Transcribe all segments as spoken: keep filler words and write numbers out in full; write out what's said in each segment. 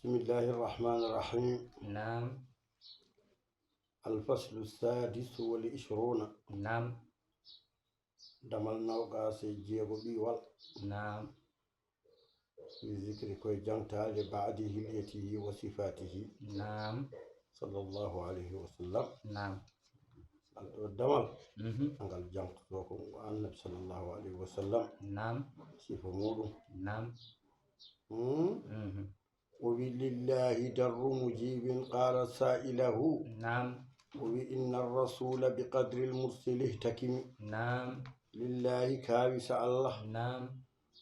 بسم الله الرحمن الرحيم. Naam. الفصل السادس والعشرون. Naam. Damal noogaas e jeego ɓiwal. Naam. في ذكر, koye jangtaade, بعض حليته وصفاته Naam. صلى الله عليه وسلم. Naam. Ngal ɗo damal, Mhm. ngal jangtotoo ko ngo Annabi صلى الله عليه وسلم, Naam. sifa muuɗum. Naam. Hmm? Mhm. O wi, لله در مجيب قال سائله. Naam. O wi, إن الرسول بقدر المرسل احتكم. Naam. Lillahi, kaawisa Allah, Naam.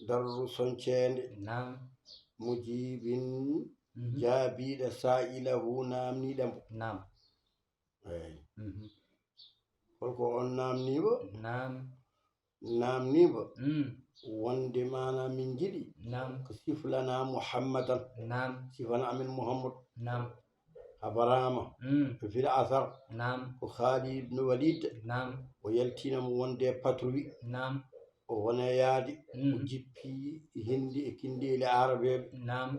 در sonceende, Naam. مجيب, Mhm. jaabiiɗo, سائله, naamniiɗo mo. Naam. Eey. Mhm. Holko on naamnii mo? Naam. Naamnii mo Mm. wonde maanaa min njiɗi Naam. ko siflanaa Muhammadan, Naam. sifana amen Muhammad. Naam. Habaraama Mm. في الأثر Naam. ko Khalid ibn Walid, Naam. o yaltina mo wonde e patrouille, Naam. o wona yaade, o Mm. jippi hindi e kindeeli Arabeeɓe. Naam.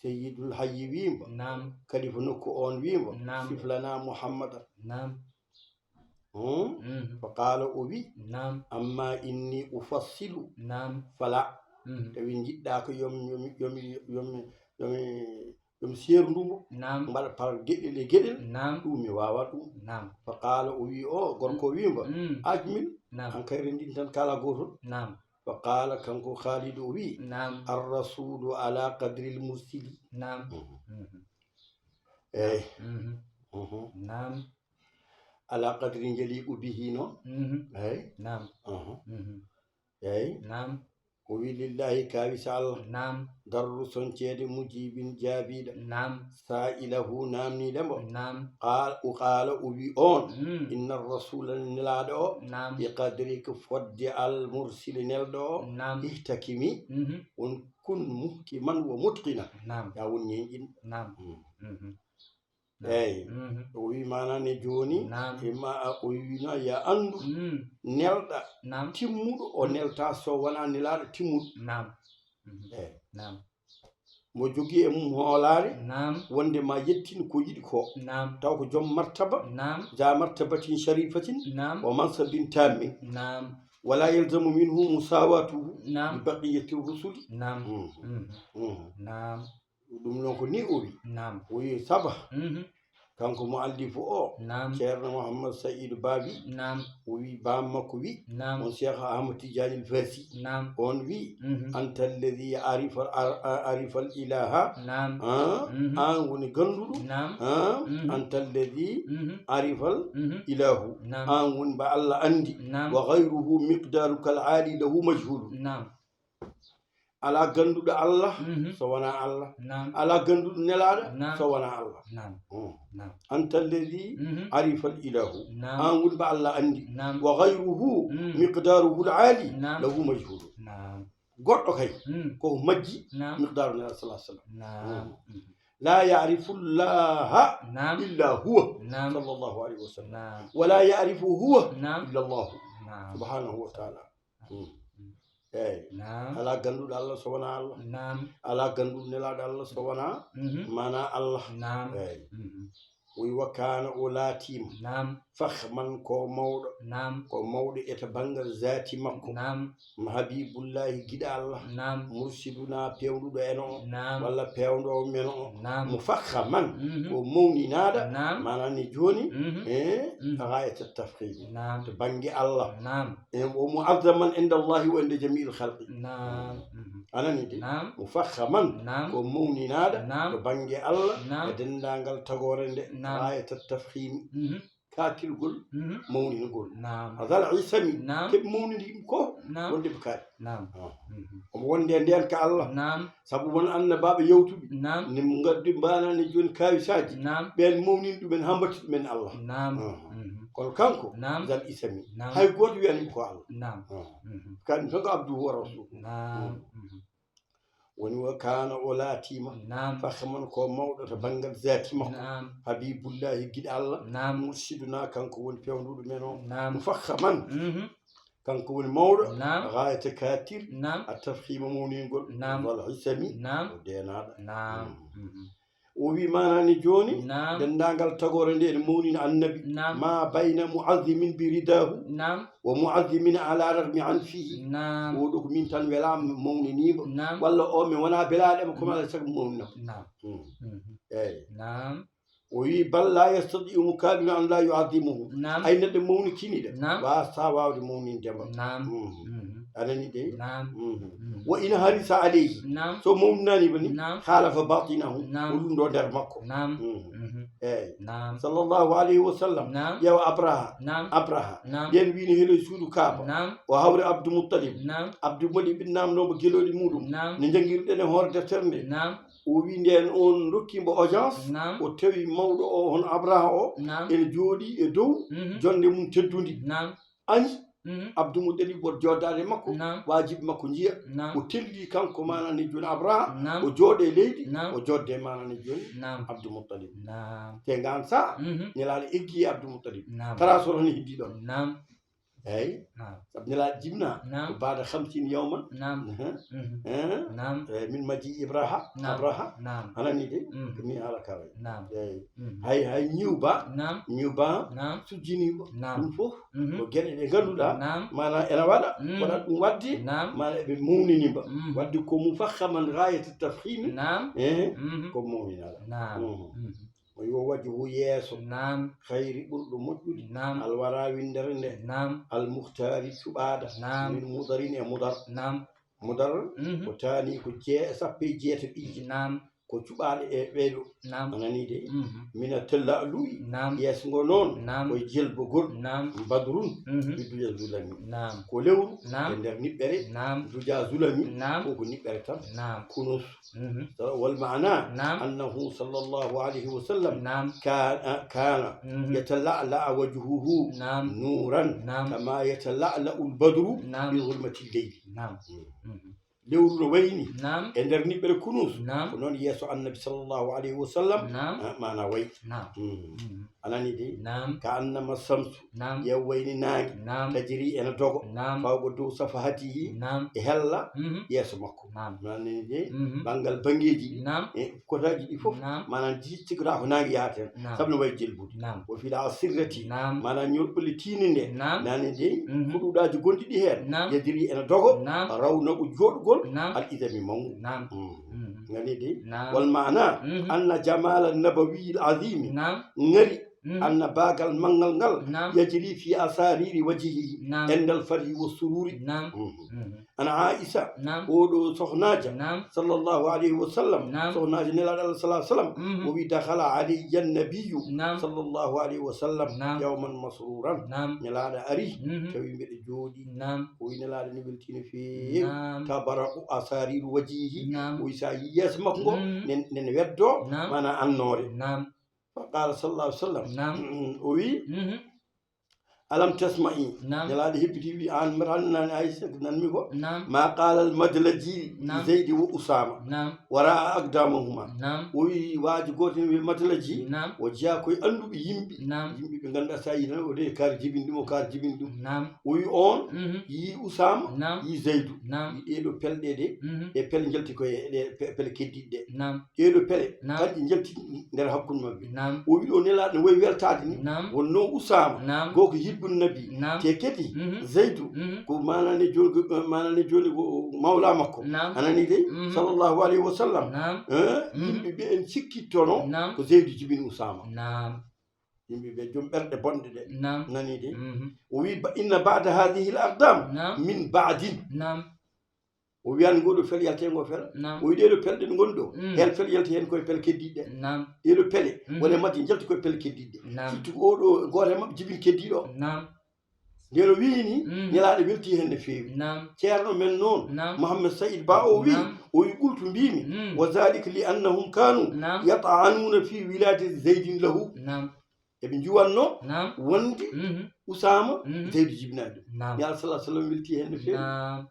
Seyyidul Hayyi wii mo, Naam. kalifa nokku on wii mo, Naam. siflanaa Muhammadan. Naam. Hmm? Mhm. فقال, o wi, Naam. أما إني أفصل Naam. فلا. Mhm. Tawi njiɗɗaa ko yomi, yomi, yomi, yomi, yomi, yomi seerndu mo, Naam. mbaɗa par geɗel e geɗel, Naam. ɗum mi waawaa ɗum. Naam. فقال, o wi, o gorko o wi mo, Mm. أجمل, Naam. hankay renndintan kala gootol. Naam. فقال, kanko Khalid o wi, Naam. الرسول على قدر المرسل. Naam. Mhm. Mhm. Eey. Mhm. Mhm. Naam. على قدر يليق به noon. Mhm. Eey. Naam. Mhm. Mhm. Eey. Naam. O wi, لله, kaawisa Allah, Naam. در sonceede, مجيب, jaabiiɗo, Naam. سائله, naamniiɗo mo. Naam. قال, o قال, o wi on, Mm. إن الرسول, nelaaɗo o, Naam. بقدر, ko fodde المرسل, nelɗo o, Naam. احتكم, Mhm. won kun محكما ومتقنا. Naam. Yaa won ñeeñɗin. Naam. Mm. Mhm. Eey. Mhm. O wi maanaa ne jooni, Naam. e ma o wi noon, yaa anndu, Mm. nelɗa Naam. timmuɗo o nelta so wonaa nelaaɗo timmuɗo. Naam. Mhm. Eey. Naam. Mo jogii e mum hoolaare, Naam. wonde ma yettin ko yiɗi ko. Naam. Taw ko joom martaba, Naam. ذا مرتبة شريفة Naam. ومنصب تام. Naam. ولا يلزم منه مساواته Naam. ببقية الرسل. Naam. Mm. Mhm. Mm. Naam. Ɗum noon ko ni o wi. Naam. O wi saba. Mhm. Kanko muallifu o, Naam. Ceerno Mouhammad Saïd Ba wi, Naam. o wi, baam makko wi, Naam. on Cheikh Ahmad Tidiane El Fassi, Naam. on wi, Mhm. أنت الذي عرف, عرف الإله, Naam. ah, Mhm. aan woni gannduɗo, Naam. ah, Mhm. أنت الذي Mhm. عرف Mhm. الإله, Naam. aan woni ba Allah anndi, Naam. وغيره مقدارك العالي له مجهول. Naam. Alaa gannduɗo Allah Mhm. so wonaa Allah. Naam. Alaa gannduɗo nelaaɗo Naam. so wonaa Allah. Naam. Mm. Naam. أنت الذي Mhm. عرف الإله. Naam. Aan woni ba Allah anndi. Naam. وغيره Mm. مقداره العالي Naam. له مجهول. Naam. Goɗɗo kay Mm. ko majji Naam. miqdaaru Nelaaɗo صلى الله عليه وسلم. Naam. Mhm. لا يعرف الله Naam. إلا هو Naam. صلى الله عليه وسلم. Naam. ولا يعرف هو Naam. إلا الله Naam. سبحانه وتعالى. Mm. Mm. Eey. Naam. Alaa gannduɗo Allah so wonaa Allah. Naam. Alaa gannduɗo nelaaɗo Allah so wonaa Mhm. maanaa Allah. Naam. Eey. Mhm. O wi, وكان, o laatiima, Naam. فخما, ko mawɗo, Naam. ko mawɗo e to banngal zaati makko. Naam. Habibullahi, giɗo Allah. Naam. Mursiduna, peewɗuɗo en o, Naam. walla peewɗo men o. Naam. مفخما, Mhm. ko mawninaaɗo, Naam. maanaa ne jooni, Mhm. eh, Mhm. غاية التفخيم. Naam. To bannge Allah. Naam. Eh, ومعظما عند الله وعند جميع الخلق. Naam. Mhm. A nanii de? Naam. مفخما, Naam. ko mawninaaɗo, Naam. to bannge Allah, Naam. e denndaangal tagoore nde, Naam. غاية التفخيم. Mhm. Kaatirgol, Mhm. mawningol. Naam. ذا العصم, Naam. keɓe mawnini ɗum ko Naam. wonde ɓe kaari. Naam. Ah. Mhm. Omo wonde e ndeen ka Allah. Naam. Sabu won annabaaɓe yawtuɓe. Naam. Ne ngaddi mbaanaa ne jooni kaawisaaji. Naam. Ɓeen mawnini ɗumen haa mbatti ɗumen Allah. Naam. Ah. Mhm. Kono kanko, Naam. ذا العصم. Naam. Hay gooto wiyaani ko Allah. Naam. Ah. Mhm. Kaɗum tan ko عبده ورسوله. Naam. Mhm. Woni وكان, o laatiima, Naam. فخما, ko mawɗo to banngal zaati makko. Naam. Habibullahi, giɗo Allah. Naam. Mursiduna, kanko woni peewɗuɗo men o. Naam. مفخما, Mhm. kanko woni mawɗo. Naam. غاية, kaatir. Naam. التفخيم, mawningol. Naam. ذا العصم, Naam. o deenaaɗo. Naam. Mm. Mhm. O wi maanani jooni, Naam. denndaangal tagoore nde ene mawnina annabi. Naam. Ma bayna mu'azzimin bi ridahu Naam. wa mu'azzimin ala ragmi anfihi. Naam. Oɗo ko min tan welaama mawniniima. Naam. Walla o mi wonaa belaaɗo e mo, kono ala sago mawnina. Naam. Hmm. Mhm. Eeyi. Naam. O wi bal la yastati'u mukabirun an la yu'azzimuhu. Naam. Ay neɗɗo mawnikiniiɗo. Naam. Waasata waawde mawninde mo. Naam. Mhm. Mhm. Anani de. Naam. Mhm. Mhm. Wa in harisa alayhi. Naam. So mawninaani ba ni. Naam. Khalafa batinahu. Naam. Ko ɗum ɗo nder makko. Naam. Mhm. Mhm. Eeyi. Naam. Sallallahu alayhi wa sallam. Naam. Ƴeewa Abraha. Naam. Abraha. Naam. Nden wii ne heloy suudu Kaaba. Naam. O hawri Abdul Muttalib. Naam. Abdul Muttalib naamnoo mo gelooɗi muuɗum. Naam. Ne njanngiruɗen e hoore deftere nde. Naam. O wii ndeen oon rokki mbo audience. Naam. O tawi mawɗo o hono Abraha o. Naam. Ene jooɗi e dow Mhm. jonnde mum teddundi. Naam. Añi Mhm. Abdul Muttalib woto jooɗaade e makko. Naam. Waajibi makko njiya. Naam. O tellii kanko maanani jooni Abraha. Naam. O jooɗe leydi. Naam. O joodde maanani jooni Naam. Abdul Muttalib. Naam. Te ngaan saa Mhm. Nelaaɗo eggi e Abdul Muttalib. Naam. Tara so tan heddi ɗon. Naam. Eeyi. Naam. Sabu Nelaaɗo jibinaa Naam. ko baada khamsin yawman. Naam. Ehe. Mhm. Ehe. Naam. Eeyi, min majji Ibraha. Naam. Abraha. Naam. Anani de. Mhm. Ko mi haala ka wayi. Naam. Eeyi. Mhm. Hay hay ñiw ba. Naam. Ñiw ba. Naam. Sujjiniima. Naam. Ɗum fof Mhm. ko geɗe ɗe ngannduɗaa Naam. maanaa ena waɗa Mm. waɗa ɗum waɗde. Naam. Maanaa eɓe mawniniima. Mm. Waɗde ko mufakhkhaman ghayata tafkhimi. Naam. Ehe. Mhm. Ko mawninaɗo. Naam. Mhm. Mhm. O yo wajhu yeeso. Naam. Khayri ɓurɗo moƴƴude. Naam. Alwara winndere nde. Naam. Almukhtaari cuɓaaɗo. Naam. Min mudarin e mudar. Naam. Mudar Mhm. ko taani ko jee sappo e jeetaɓiiji. Naam. Ko cuɓaaɗo e ɓeeɗo. Naam. Anani de. Mhm. Mina tella'lu'i. Naam. Yeeso ngo noon. Naam. Koye jelbogol. Naam. Badrun. Mhm. Bi duja zulami. Naam. Ko lewru. Naam. E nder niɓɓere. Naam. Duja zulami. Naam. Ko ko niɓɓere tan. Naam. Kunus. Mhm. Wal maana. Naam. Annahu sallallahu alayhi wa sallam. Naam. Kana. Kana. Mhm. Yatala'la'a wajhuhu. Naam. Nuran. Naam. Kama yatala'la'u al-badru. Naam. Bi zulmati al-layli. Naam. Mhm. Lewru no wayni. Naam. E nder niɓɓere kunus. Naam. Ko noon yeeso annabi sallallahu alayhi wa sallam. Naam. Ah, maana wayi. Naam. Mm. Mhm. Anani de. Naam. Ka annama samsu. Naam. Yew wayni naange. Naam. Tajri ena dogo. Naam. Fawqa dow safahatihi. Naam. E hella. Mhm. Yeeso makko. Naam. Maana ni de. Mhm. Banngal bangeeji ɗi. Naam. E kotaaji ɗi fof. Naam. Maanaam jiccigata ko naange yaata heen. Naam. Sabu no wayi jelbude. Naam. Wa fil asirrati. Naam. Maanaam ñorɓuli tiininde. Naam. Nani de. Mhm. Fuɗuɗaaji gonɗi ɗi heen. Naam. Yajri ena dogo. Naam. Rawnaɓu jooɗugol. Naam. Al idami mawnu. Naam. Mm. Mhm. Nani de. Naam. Wal maana. Mhm. Anna jamal an-nabawi al-azimi. Naam. Ngari. Mhm. Anna baagal manngal ngal. Naam. Yajri fi asariri wajhihi. Naam. Endal farhi wa sururi. Naam. Mhm. Mhm. Ana Aisha. Naam. Oɗo sohnaajo. Naam. Sallallahu alayhi wa sallam. Naam. Sohnaajo Nelaaɗo Allah sallallahu alayhi wa sallam. Mhm. O wi dakhala alayya an-nabiyyu. Naam. Sallallahu alayhi wa sallam. Naam. Yawman masruran. Naam. Nelaaɗo ari. Mhm. Tawi mbeɗa jooɗi. Naam. O wi Nelaaɗo ni weltiino feewi. Naam. Tabara'u asariru wajhihi. Naam. O wi sa yi yeeso makko ngo. Mhm. Nen, nen weddo. Naam. Maanaam annoore. Naam. Fa qala sallallahu alayhi wa sallam. Naam. O wi. Mhm. Alam tasma'i. Naam. Nelaaɗo hebbiti wi an mbaɗa hannde nani Aisha nanmi ko. Naam. Ma qala al-madlaji li Naam. Zaydi wa Usama. Naam. Wara'a aqdamahuma. Naam. O wi waaji gooto ne wiye madlaji. Naam. O jeyaa koye annduɓe yimɓe. Naam. Yimɓe ɓe ngannduɗaa sa yi tan o de kaari jibini ɗum o kaari jibini ɗum. Naam. O wi on Mhm. yi Usama Naam. yi Zaydu. Naam. Wi ɗee ɗo pelɗe de. Mhm. Ɗe pele njalti koye ɗe pe- pele keddiɗe ɗe. Naam. Ɗee ɗo pele Naam. kanƴe njalti nder hakkunde maɓɓe. Naam. O wi ɗo Nelaaɗo ne wayi weltaade ni. Naam. Wonno Usama Naam. goo ko hibbun nabi. Naam. Te kadi Mhm. Zaydu Mhm. ko maanani jooni ko maanani jooni ko mawla makko. Naam. Anani de Mhm. sallallahu alayhi wa sallam. Naam. Eh, Mhm. yimɓe ɓe en sikkittono Naam. ko Zaydu jibini Usama. Naam. Yimɓe ɓe joom ɓerɗe bonɗe ɗe. Naam. Nani de. Mhm. O wi ba inna ba'da hadhihi al-aqdam Naam. min ba'din. Naam. O wiyani ngoɗo fel yalte ngo fel. Naam. O wi ɗeɗo pelɗe ɗe ngoni ɗo. Mm. Heen fel yalte heen koye pel keddiɗe. Naam. Ɗeɗo pele Mhm. wona majji jalti koye pel keddiɗe. Naam. Surtout oɗo gooto e maɓɓe jibini keddiɗo. Naam. Nde o wii ni Mm. Nelaaɗo welti heen no feewi. Naam. Ceerno men noon Naam. Mohammed Saïd Ba o wii Naam. o wi qultu mbimi Mm. wa zalika li annahum kanu Naam. yata'anuna fi wiladati Zaydin lahu. Naam. Eɓe njuwanno Naam. wonde Mhm. Usama Mhm. Zaydu jibinani ɗum. Naam. Nelaaɗo sallallahu alayhi wa sallam welti heen no feewi. Naam.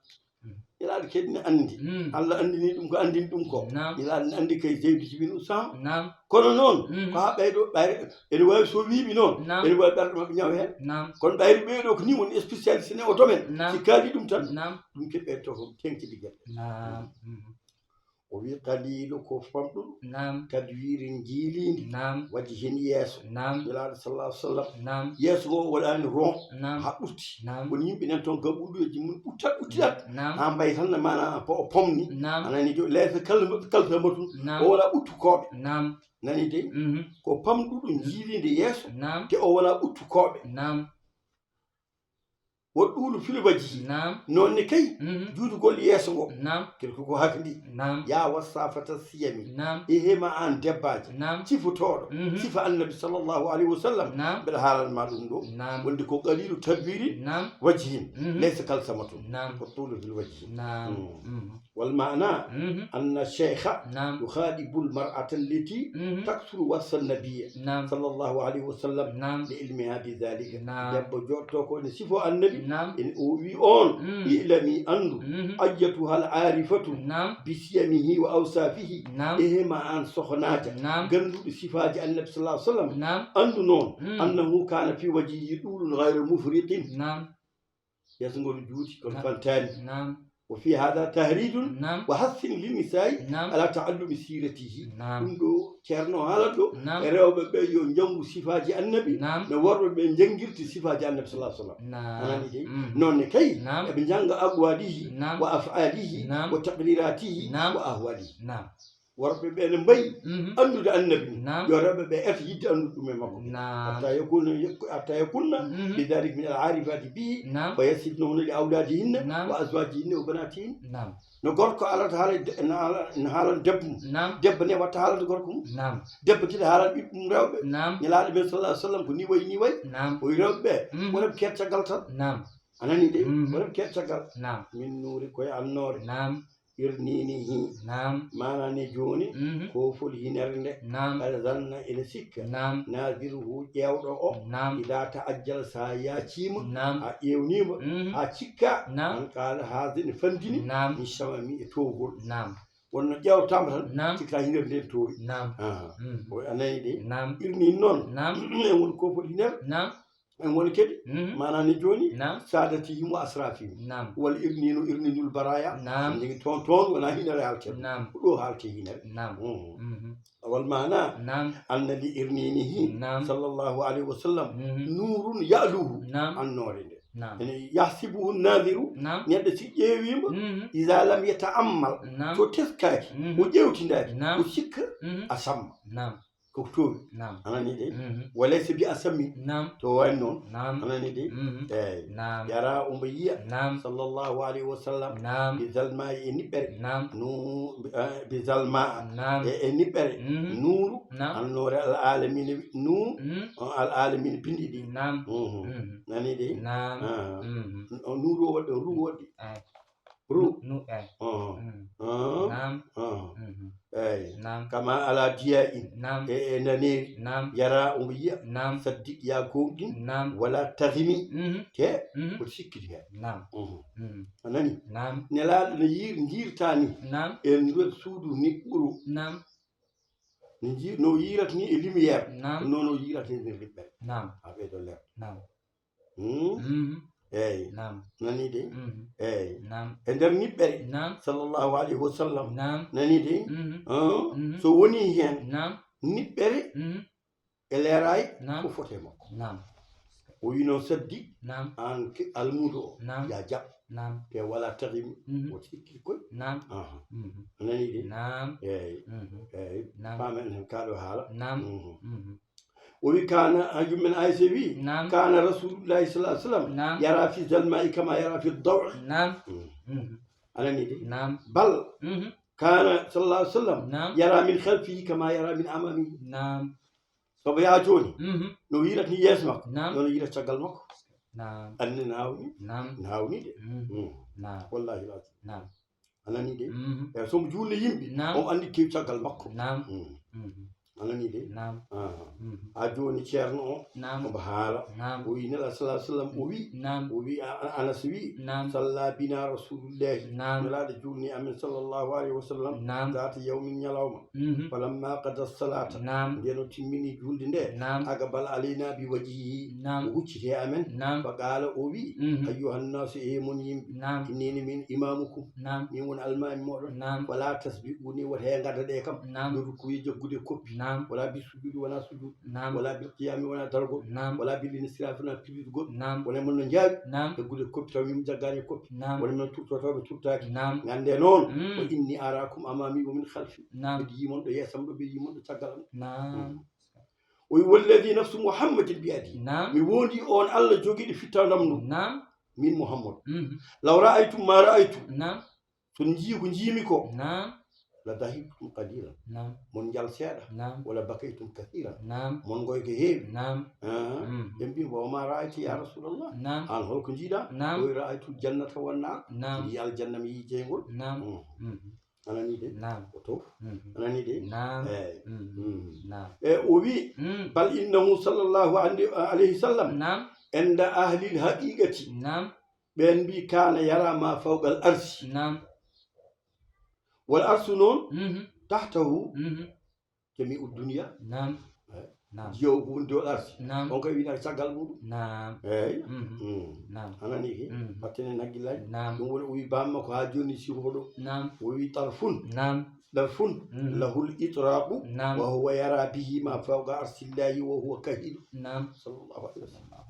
Nelaaɗo kadi ne anndi. Mm. Allah anndini ɗum ko anndini ɗum ko. Naam. Nelaaɗo ne anndi kay Zaydu jibini Usama. Naam. Kono noon Mm. ko haa ɓeyɗo ɓayre ene waawi so wiimi noon Naam. ene waawi ɓerɗe maɓɓe ñaw heen. Naam. Kono ɓayri ɓeeɗo ko ni woni spécialiste ne o domaine. Naam. Si kaali ɗum tan Naam. ɗum ke ɓeyto ko teŋti ligel. Naam. Mhm. O wi qalilu ko famɗuɗo. Naam. Tadwirin jiilindi. Naam. Wajhin yeeso. Naam. Nelaaɗo sallallahu alaihi wasallam. Naam. Yeeso ngo waɗani ron. Naam. Ha ɓurti. Naam. Woni yimɓe nan toon gaɓuɗoji mun ɓuttat ɓuttitat. Naam. Ha mbay tan mana o pomni. Naam. Anani jo laysa kalsamatun. Naam. O wala ɓuttu koɓe. Naam. Nani dey. Mhm. Ko pamɗuɗo jiilinde yeeso. Naam. Te o wala ɓuttu koɓe. Naam. Wo ɗuulu fil wajhi. Naam. Noon ne kay. Mhm. Juutugol yeeso ngo. Naam. Kel ko ko hakndi. Naam. Ya wasafata siyami. Naam. E hema an debbaji. Naam. Sifotooɗo. Mhm. Sifa annabi sallallahu alaihi wasallam. Naam. Mbeɗa haalan ma ɗum ɗo. Naam. Wonde ko qalilu tadwiri. Naam. Wajhin. Mhm. Laysa kalsamatun. Naam. Ko tuulu fil wajhi. Naam. Mm. Mhm. Wal maana. Mhm. Anna shaykha. Naam. Yukhadibu al mar'ata allati. Mhm. Taksuru wasfa an-nabiy. Naam. Sallallahu alaihi wasallam. Naam. Li ilmiha bi dhalika. Naam. Debbo joɗɗo ko ne sifo annabi. Naam. En o wi on. Mm. Ilami andu. Mhm. Ayyatuha al arifatu. Naam. Bi siyamihi wa awsafihi. Naam. Ehe ma an sohnaja. Naam. Ganduɗo sifaji annabi sallallahu alaihi wasallam. Naam. Andu non. Mm. Annahu kana fi wajhihi dulun ghayra mufritin. Naam. Yeeso ngol juuti, kono Naam. Fantani. Naam. Wa fi hada tahridun Naam. Wa hassin lin nisa'i Naam. Ala ta'allumi siratihi. Naam. Ɗum ɗo ceerno haalat ɗo Naam. E rewɓe ɓe yo njanngu sifaaji annabi Naam. No worɓe ɓe njanngirti sifaaji annabi sallallahu alaihi wasallam. Naam. Anani de Mm. Noon ne kay Naam. Eɓe njannga aqwalihi Naam. Wa af'alihi Naam. Wa taqriratihi Naam. Wa ahwalihi. Naam. Worɓe ɓe ne mbayi Mhm. Anndude annabi Naam. Yo rewɓe ɓe eto yidde anndude ɗum e makko Naam. Hatta yakuna hatta yakunna Mhm. Bidalik min al arifati bihi Naam. Fa yasifnahunna li awladihinna Naam. Wa azwajihinna wa banatihinna Naam. No gorko alata haala de- na haala na haalan debbo mum Naam. Debbo ne watta haalande gorko mum Naam. Debbo kadi haalan ɓiɓɓe mum rewɓe Naam. Nelaaɗo men sallallahu alaihi wasallam ko ni wayi ni wayi Naam. Koye rewɓe ɓe Mhm. Wonata keet caggal tan Naam. Anani de Mhm. Wonata keet caggal Naam. Min nuuri koye annoore Naam. Irninihi Naam. Maana ne jooni Mhm. Koofol hinere nde Naam. Qad zanna ene sikka Naam. Nadiruhu ƴeewɗo o Naam. Ida ta'ajjal sa yaacima Naam. A ƴeewnima Mhm. Ha cikka Naam. An qala haza ene fandini Naam. Min shamami e towgol Naam. Wonno ƴeewtama tan Naam. Cikka hinere nde ne towi Naam. Aha. Mhm. O anani de Naam. Irni noon Naam. En woni koofol hinere Naam. En woni kadi Mhm. Maana ne jooni Naam. Sadatihim wa asrafihim Naam. Wal irninu irninul baraya Naam. Jigi toon toon wona hinere halkere Naam. Ko ɗo halte hinere Naam. Mhm. Mhm. Wal maana Naam. Anna li irninihi Naam. Sallallahu alaihi wasallam Mhm. Nurun ya'luhu Naam. Annoore nde Naam. Ene yahsibuhu nadiru Naam. Neɗɗo si ƴeewima Mhm. Iza lam yata'ammal Naam. So teskaki Mhm. O ƴeewtindaki Naam. O sikka Mhm. A samma Naam. Ko towi Naam. Anani de Mhm. Walaysa bi asami Naam. To wani noon Naam. Anani de Mhm. Eyi Naam. Yara omo yiya Naam. Sallallahu alaihi wasallam Naam. Bi zalma e niɓɓere Naam. Nu eh, bi zalma Naam. E, e niɓɓere Mhm. Nuru Naam. Annoore al alamina nu Mhm. Al alamina bindi ɗi Naam. Mhm. Mhm. Nani de Naam. Ah. Mhm. Nuru o waɗɗo ru waɗɗi Eyi. Ru. Nu eyi. Oho. Mm. Ah. Naam. Ah. Mhm. Eyi. Naam. Kama ala diya in. Naam. E e naneri. Naam. Yara omo yiya. Naam. Saddiq ya gomɗin. Naam. Wala tahimi. Mhm. Te. Mhm. Ko sikkiti hen. Naam. Mhm. Mhm. A nani? Naam. Nelaɗo no yir jirtani. Naam. E nder suudu niɓɓuru. Naam. No ji no yirata ni e lumière. Naam. Nono yirata ni e niɓɓere. Naam. A ɓeydo leer. Naam. Hmm? Mhm. Eyi. Naam. Nani de? Mhm. Eyi. Naam. E nder niɓɓere. Naam. Sallallahu alayhi wa sallam. Naam. Nani de? Mhm. Ah, mhm. So woni hen. Naam. Niɓɓere. Mhm. E leeray. Naam. Ko fote makko. Naam. O wi noon saddi. Naam. An ke almudo o. Naam. Ya jaɓ. Naam. Te wala taximi. Mhm. O sikki koy. Naam. Aha. Mhm. Nani de? Naam. Eyi. Mhm. Eyi. Naam. Famen hen kaɗo haala. Naam. Mhm. Mhm. O wi kana, a, yummen Aysa wi, naam, kana rasulullahi sallallahu alaihi wasallam, naam, yara fi zalma'i kama yara fi dawi. Naam. Mm. Mhm. Anani de? Naam. Bal, mhm, kana sallallahu alaihi wasallam, naam, yara min khalfihi kama yara min amamihi. Naam. Sobo ya joni, mhm, no wirata ni yeso makko, naam, no wirata caggal makko. Naam. Anne nawni? Naam. Nawni de. Mm. Mm. Naam. Wallahi lazim. Naam. A nani de? Mhm. E so mo juulni yimɓe, naam, on andi kew caggal makko. Naam. Mm. Mhm. Anani de? Naam. Ah. Mhm. Ha jooni ceerno o, naam, omo haala. Naam. O wi Nela sallallahu alaihi wasallam, o wi, naam, o wi, a-, a-, Anas wi, naam, salla bina Rasulullahi. Naam. Nelaaɗo juulni amen sallallahu alaihi wasallam, naam, zata yawmin, ñalawma. Mhm. Falamma qada salata, naam, nden o timmini julde nde, naam, aqbala alayna bi wajhihi, naam, o hucciti e amen, naam, fa qala, o wi, mhm, ayyuhan nasu, e mon yimɓe, naam, innini min imamukum, naam, min woni almaami moɗon, naam, fala tasbiquni, wota he gadda ɗe kam, naam, bi ruku'i, jaggude koppi, naam, wala bi sujudi, wona sujud, naam, wala bil qiyami, wona dargol, naam, wala bil insirafi, wona pirlitgol, naam, wona mon no jaawi, naam, jaggude koppi taw min jaggani koppi, naam, wona mon turtotoɓe turtaki, naam, gande noon, mm, wa inni arakum amami wa min khalfi. Naam. Mbiɗa yii mon ɗo yeeso am ɗo, mbiɗa yii mon ɗo caggal am. Naam. Mm. O wi, "Walladi nafsu Muhammadin biyadi." Naam. Mi wondi on Allah jogiiɗo fittandam ndu. Naam. Min Muhammad. Mhm. Law ra'aytum ma ra'aytu. Naam. So on njii ko njiimi ko. Naam. La dahiktum qalilan. Naam. Mon njal seeɗa. Naam. Wala bakaytum kathiran. Naam. Mon ngoy ko heewi. Naam. Ah. Mhm. Ɓe mbi, "Wa ma ra'ayta ya Rasulallah?" Naam. An holko njiiɗa? Naam. O wi, "Ra'aytu jannata wan nar." Naam. Mi yii aljanna, mi yii jeyngol. Naam. Mm. Mhm. Anani de? Naam. O to? Mhm. Anani de? Naam. Eyi. Mhm. Mm. Naam. E o wi, mm, bal innahu sallallahu ande-, alayhi sallam, naam, inda ahlil haqiqati. Naam. Ɓen mbi kana yara ma fawqal arsi. Naam. Wal arsu noon, mhm, tahtahu, mhm, jami'ud dunya. Naam. Eyi. Naam. Jiyo ko woni dow arsi. Naam. On kay winata caggal muɗum. Naam. Eyi. Mhm. Mm. Naam. Anani ke? Mhm. Battene naggillaji. Naam. Ɗum woni o wi bamma ko ha joni siko ko ɗo. Naam. O wi tarfun. Naam. Tarfun. Mhm. Lahul itraqu. Naam. Wa huwa yara bihi ma fawqa arsillahi wa huwa kahilu. Naam. Sallallahu alaihi wasallam.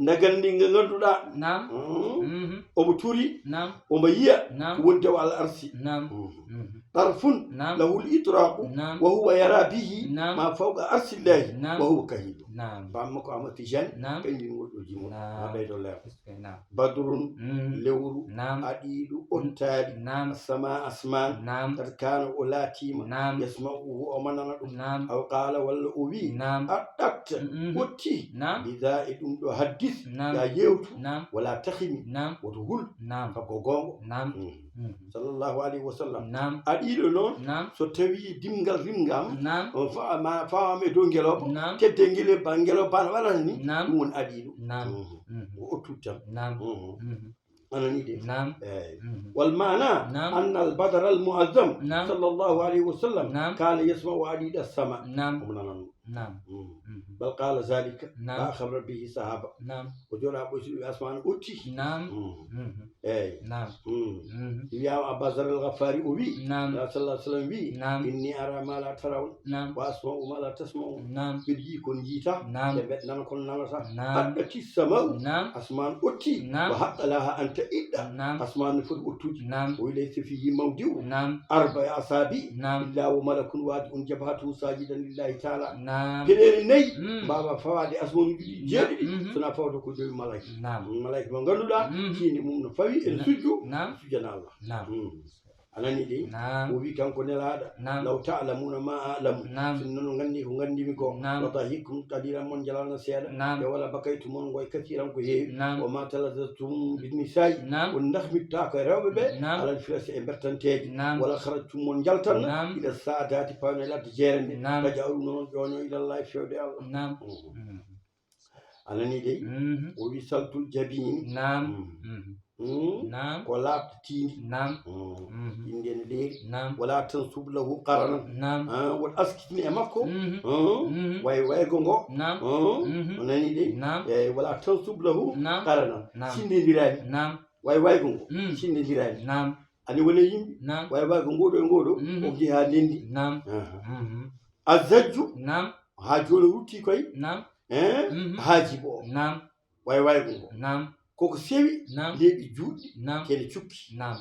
Nde gandi nga ganduɗa. Naam. Mm. Mhm. Omo turi. Naam. Omo yiya. Naam. Ko woni dow al arsi. Naam. Mhm. Mhm. Tarfun. Naam. Lahul itraqu. Naam. Wa huwa yara bihi. Naam. Ma fawqa arsillahi. Naam. Wa huwa kahilu. Naam. Bamma ko Ahmad Tijani. Naam. Kañum woni ɗo jimo. Naam. Ma ɓeydo leer. Est-ce que, naam. Badrun. Mm. Lewru. Naam. Aɗiɗo. Mm. Ottaɗi. Naam. As-sama, asman. Naam. Qad kana, o laatima. Naam. Yasma'uhu, omo nana ɗum. Naam. Aw qala, walla o wi. Naam. Aɗɗat. Mm. Wotti. Naam. Bida, e ɗum ɗo haddis. Naam. Ya yewtu. Naam. Wala takhimi. Naam. Woto hul. Naam. Kanko gongo. Naam. Mm. Mhm. Sallallahu alayhi wa sallam. Naam. Aɗiɗo noon, naam, so tawi dimgal rimgam, naam, on fa-, ma fawam e dow ngeloba, naam, tedde ngele ba ngeloba no waɗata ni, naam, ɗum woni aɗiɗo. Naam. Mhm. Mhm. O ottu tan. Naam. Mhm. Mhm. Anani de? Naam. Eyi. Mhm. Wal maana, naam, anna al badar al muazzam, naam, sallallahu alayhi wa sallam, naam, kana yasma'u hadida as-sama. Naam. Omo nananno. Naam. Mm. Mhm. Bal qala zalika, naam, ma akhbara bihi sahaba. Naam. O jooɗa ɓoytuɗo asmaan otti. Naam. Mm. Mhm. Eyi. Naam. Mm. Mhm. Wiyama Abu Zarr al Ghafari o wi, naam, ya sallallahu alaihi wasallam wi, naam, inni ara ma la tarawna, naam, wa asma'u ma la tasma'un. Naam. Mbiɗa yii kon jiita, naam, ɓe mbeɗa nana kon nanata. Naam. Aɗɗati sama'u, naam, asmaan otti, naam, wa haqqa laha an taɗɗa. Naam. Asmaan no foti ottude. Naam. O wi laysa fihi mawdi'u, naam, arba'i asabi, naam, illa wa malakun wadi'un jabhatahu sajidan lillahi ta'ala. Naam. Peɗeeli nayi, mm, mbawa fawaade asmanuuji ɗi jeeɗiɗi, naam, mhm, sona fawata ko jowi malayka. Naam. Malayka mo ngannduɗaa, mhm, tiinde mum no fawi, ene, na-, sujjo, naam, sujjana Allah. Naam. Mm. A nani de? Naam. O wi kanko Nelaaɗo, naam, law ta'lamuna ma a'lamu. Naam. Sinno no nganndi ko nganndimi ko. Naam. La dahiktum qalilan, mon njalalno seeɗa. Naam. E wala bakaytum, mon ngoy kasiran ko heewi. Naam. Wa ma talazaztum bin nisa'i. Naam. On ndahmittaako e rewɓe ɓe. Naam. Alal firasi e bertanteeji. Naam. Wala kharajtum, mon njaltanno. Naam. Ila saadati, pawne ladde jeere nde. Naam. Faja'alu, non ƴoño, ila Allahi, fewde Allah. Naam. Mhm. Mm. A nani dey? Mhm. O wi saltul jabini. Naam. Mm. Mhm. Mm. Naam. Ko laaɓɗo tiindi. Naam. Mm. Mhm. Tiindi ene leeri. Naam. Wala tansub lahu qaranan. Naam. Ah, wota askitin e makko. Mhm. Mm. Mhm. Way waygo ngo. Naam. Mm. Mhm. O nani dey? Naam. Eyi, wala tansub lahu, naam, qaranan. Naam. Sindindiraani. Naam. Way waygo ngo. Mm. Sindindiraani. Naam. Ani wona yimɓe. Naam. Way waygo ngoɗo e ngoɗo. Mhm. O jeha ndendi. Naam. Aha. Mhm. Azajju. Naam. Ha joni rutti koy. Naam. Eh? Mhm. Haaji bo. Naam. Way waygo ngo. Naam. Koko sewi. Naam. Leeɓi juuɗɗi. Naam. Kene cukki. Naam.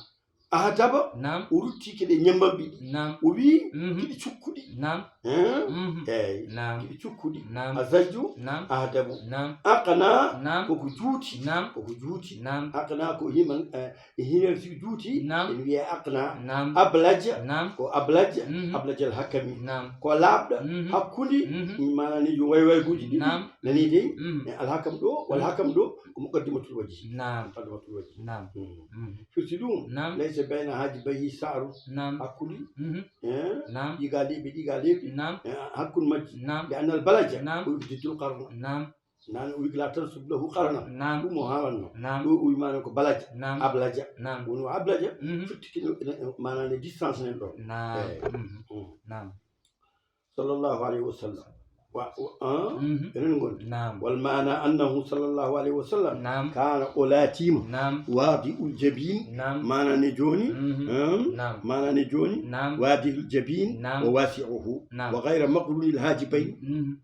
Ahdaba. Naam. O rutti keɗe ñammamɓe ɗi. Naam. O wi, mhm, kiɗi cukkuɗi. Naam. Eh? Mhm. Eyi. Naam. Kiɗi cukkuɗi. Naam. Azajju. Naam. Ahdabu. Naam. Aqna. Naam. Koko juuti. Naam. Koko juuti. Naam. Aqna ko himan, eh, e hinel si juuti, naam, ene wiye aqna. Naam. Ablaja. Naam. Ko ablaja. Mhm. Ablajal hakami. Naam. Ko laaɓɗo. Mhm. Hakkunde. Mhm. Maanaam ni yo way wayguuji ɗiɗi. Naam. Nani dey? Mhm. E alhakam ɗo, wal hakam ɗo, Ko muqaddimatul wajhi. Naam. Muqaddimatul wajhi. Naam. Hmm. Mhm. Firti ɗum, naam, laysa bayna haajibayhi sa'run. Naam. Hakkunde, mhm, eh, naam, ɗiga leeɓi, ɗiga leeɓi. Naam. Eh, hakkunde majji. Naam. Li anna al balaja, naam, ko yubdidul qarna. Naam. Nani o wi la tansub lahu qarna. Naam. Ɗum o haalanno. Naam. Ɗo o wi maana ko balaja. Naam. Ablaja. Naam. Woni o ablaja. Mhm. Firti kino, maana ne distance nen ɗon. Naam. Eh. Mhm. Mm. Naam. Sallallahu alayhi wa sallam. Wa, wa, ah? Mhm. Enen ngon. Naam. Wal maana annahu sallallahu alayhi wa sallam, naam, kana o laatima, naam, wadi'ul jabin. Naam. Maana ne joni. Mhm. Hmm? Naam. Maana ne joni. Naam. Wadi'ul jabin. Naam. Wa wasi'uhu. Naam. Wa ghayra maqrunil hajibayn. Mhm.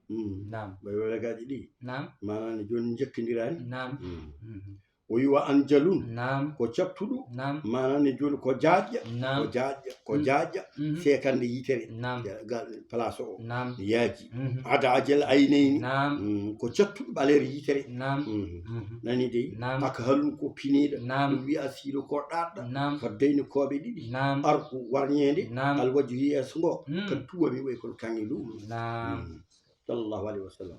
Mm. Naam. Ɓay wala gaji ɗi. Naam. Maana ne joni jekkindirani. Naam. Mm. Mhm. O wi wa anjalun. Naam. Ko cattuɗo. Naam. Maana ne joni ko jaajƴa. Naam. Ko jaajƴa. Ko, mm, jaajƴa. Mhm. Sekande yitere. Naam. Ga-, place o. Naam. Yaaji. Mhm. Ada ajal aynayni. Naam. Mm. Ko cattuɗo ɓaleere yitere. Naam. Mm. Mhm. Nani dey? Naam. Akhalun ko piniɗo. Naam. Ɗum wiya siilo ko ɗaɗɗa. Naam. Faddayni koɓe ɗiɗi. Naam. Arku warñede. Naam. Alwajhu yeeso ngo. Mm. Kan tuwami way kono kangi lu'lu. Naam. Mm. Sallallahu alayhi wa sallam.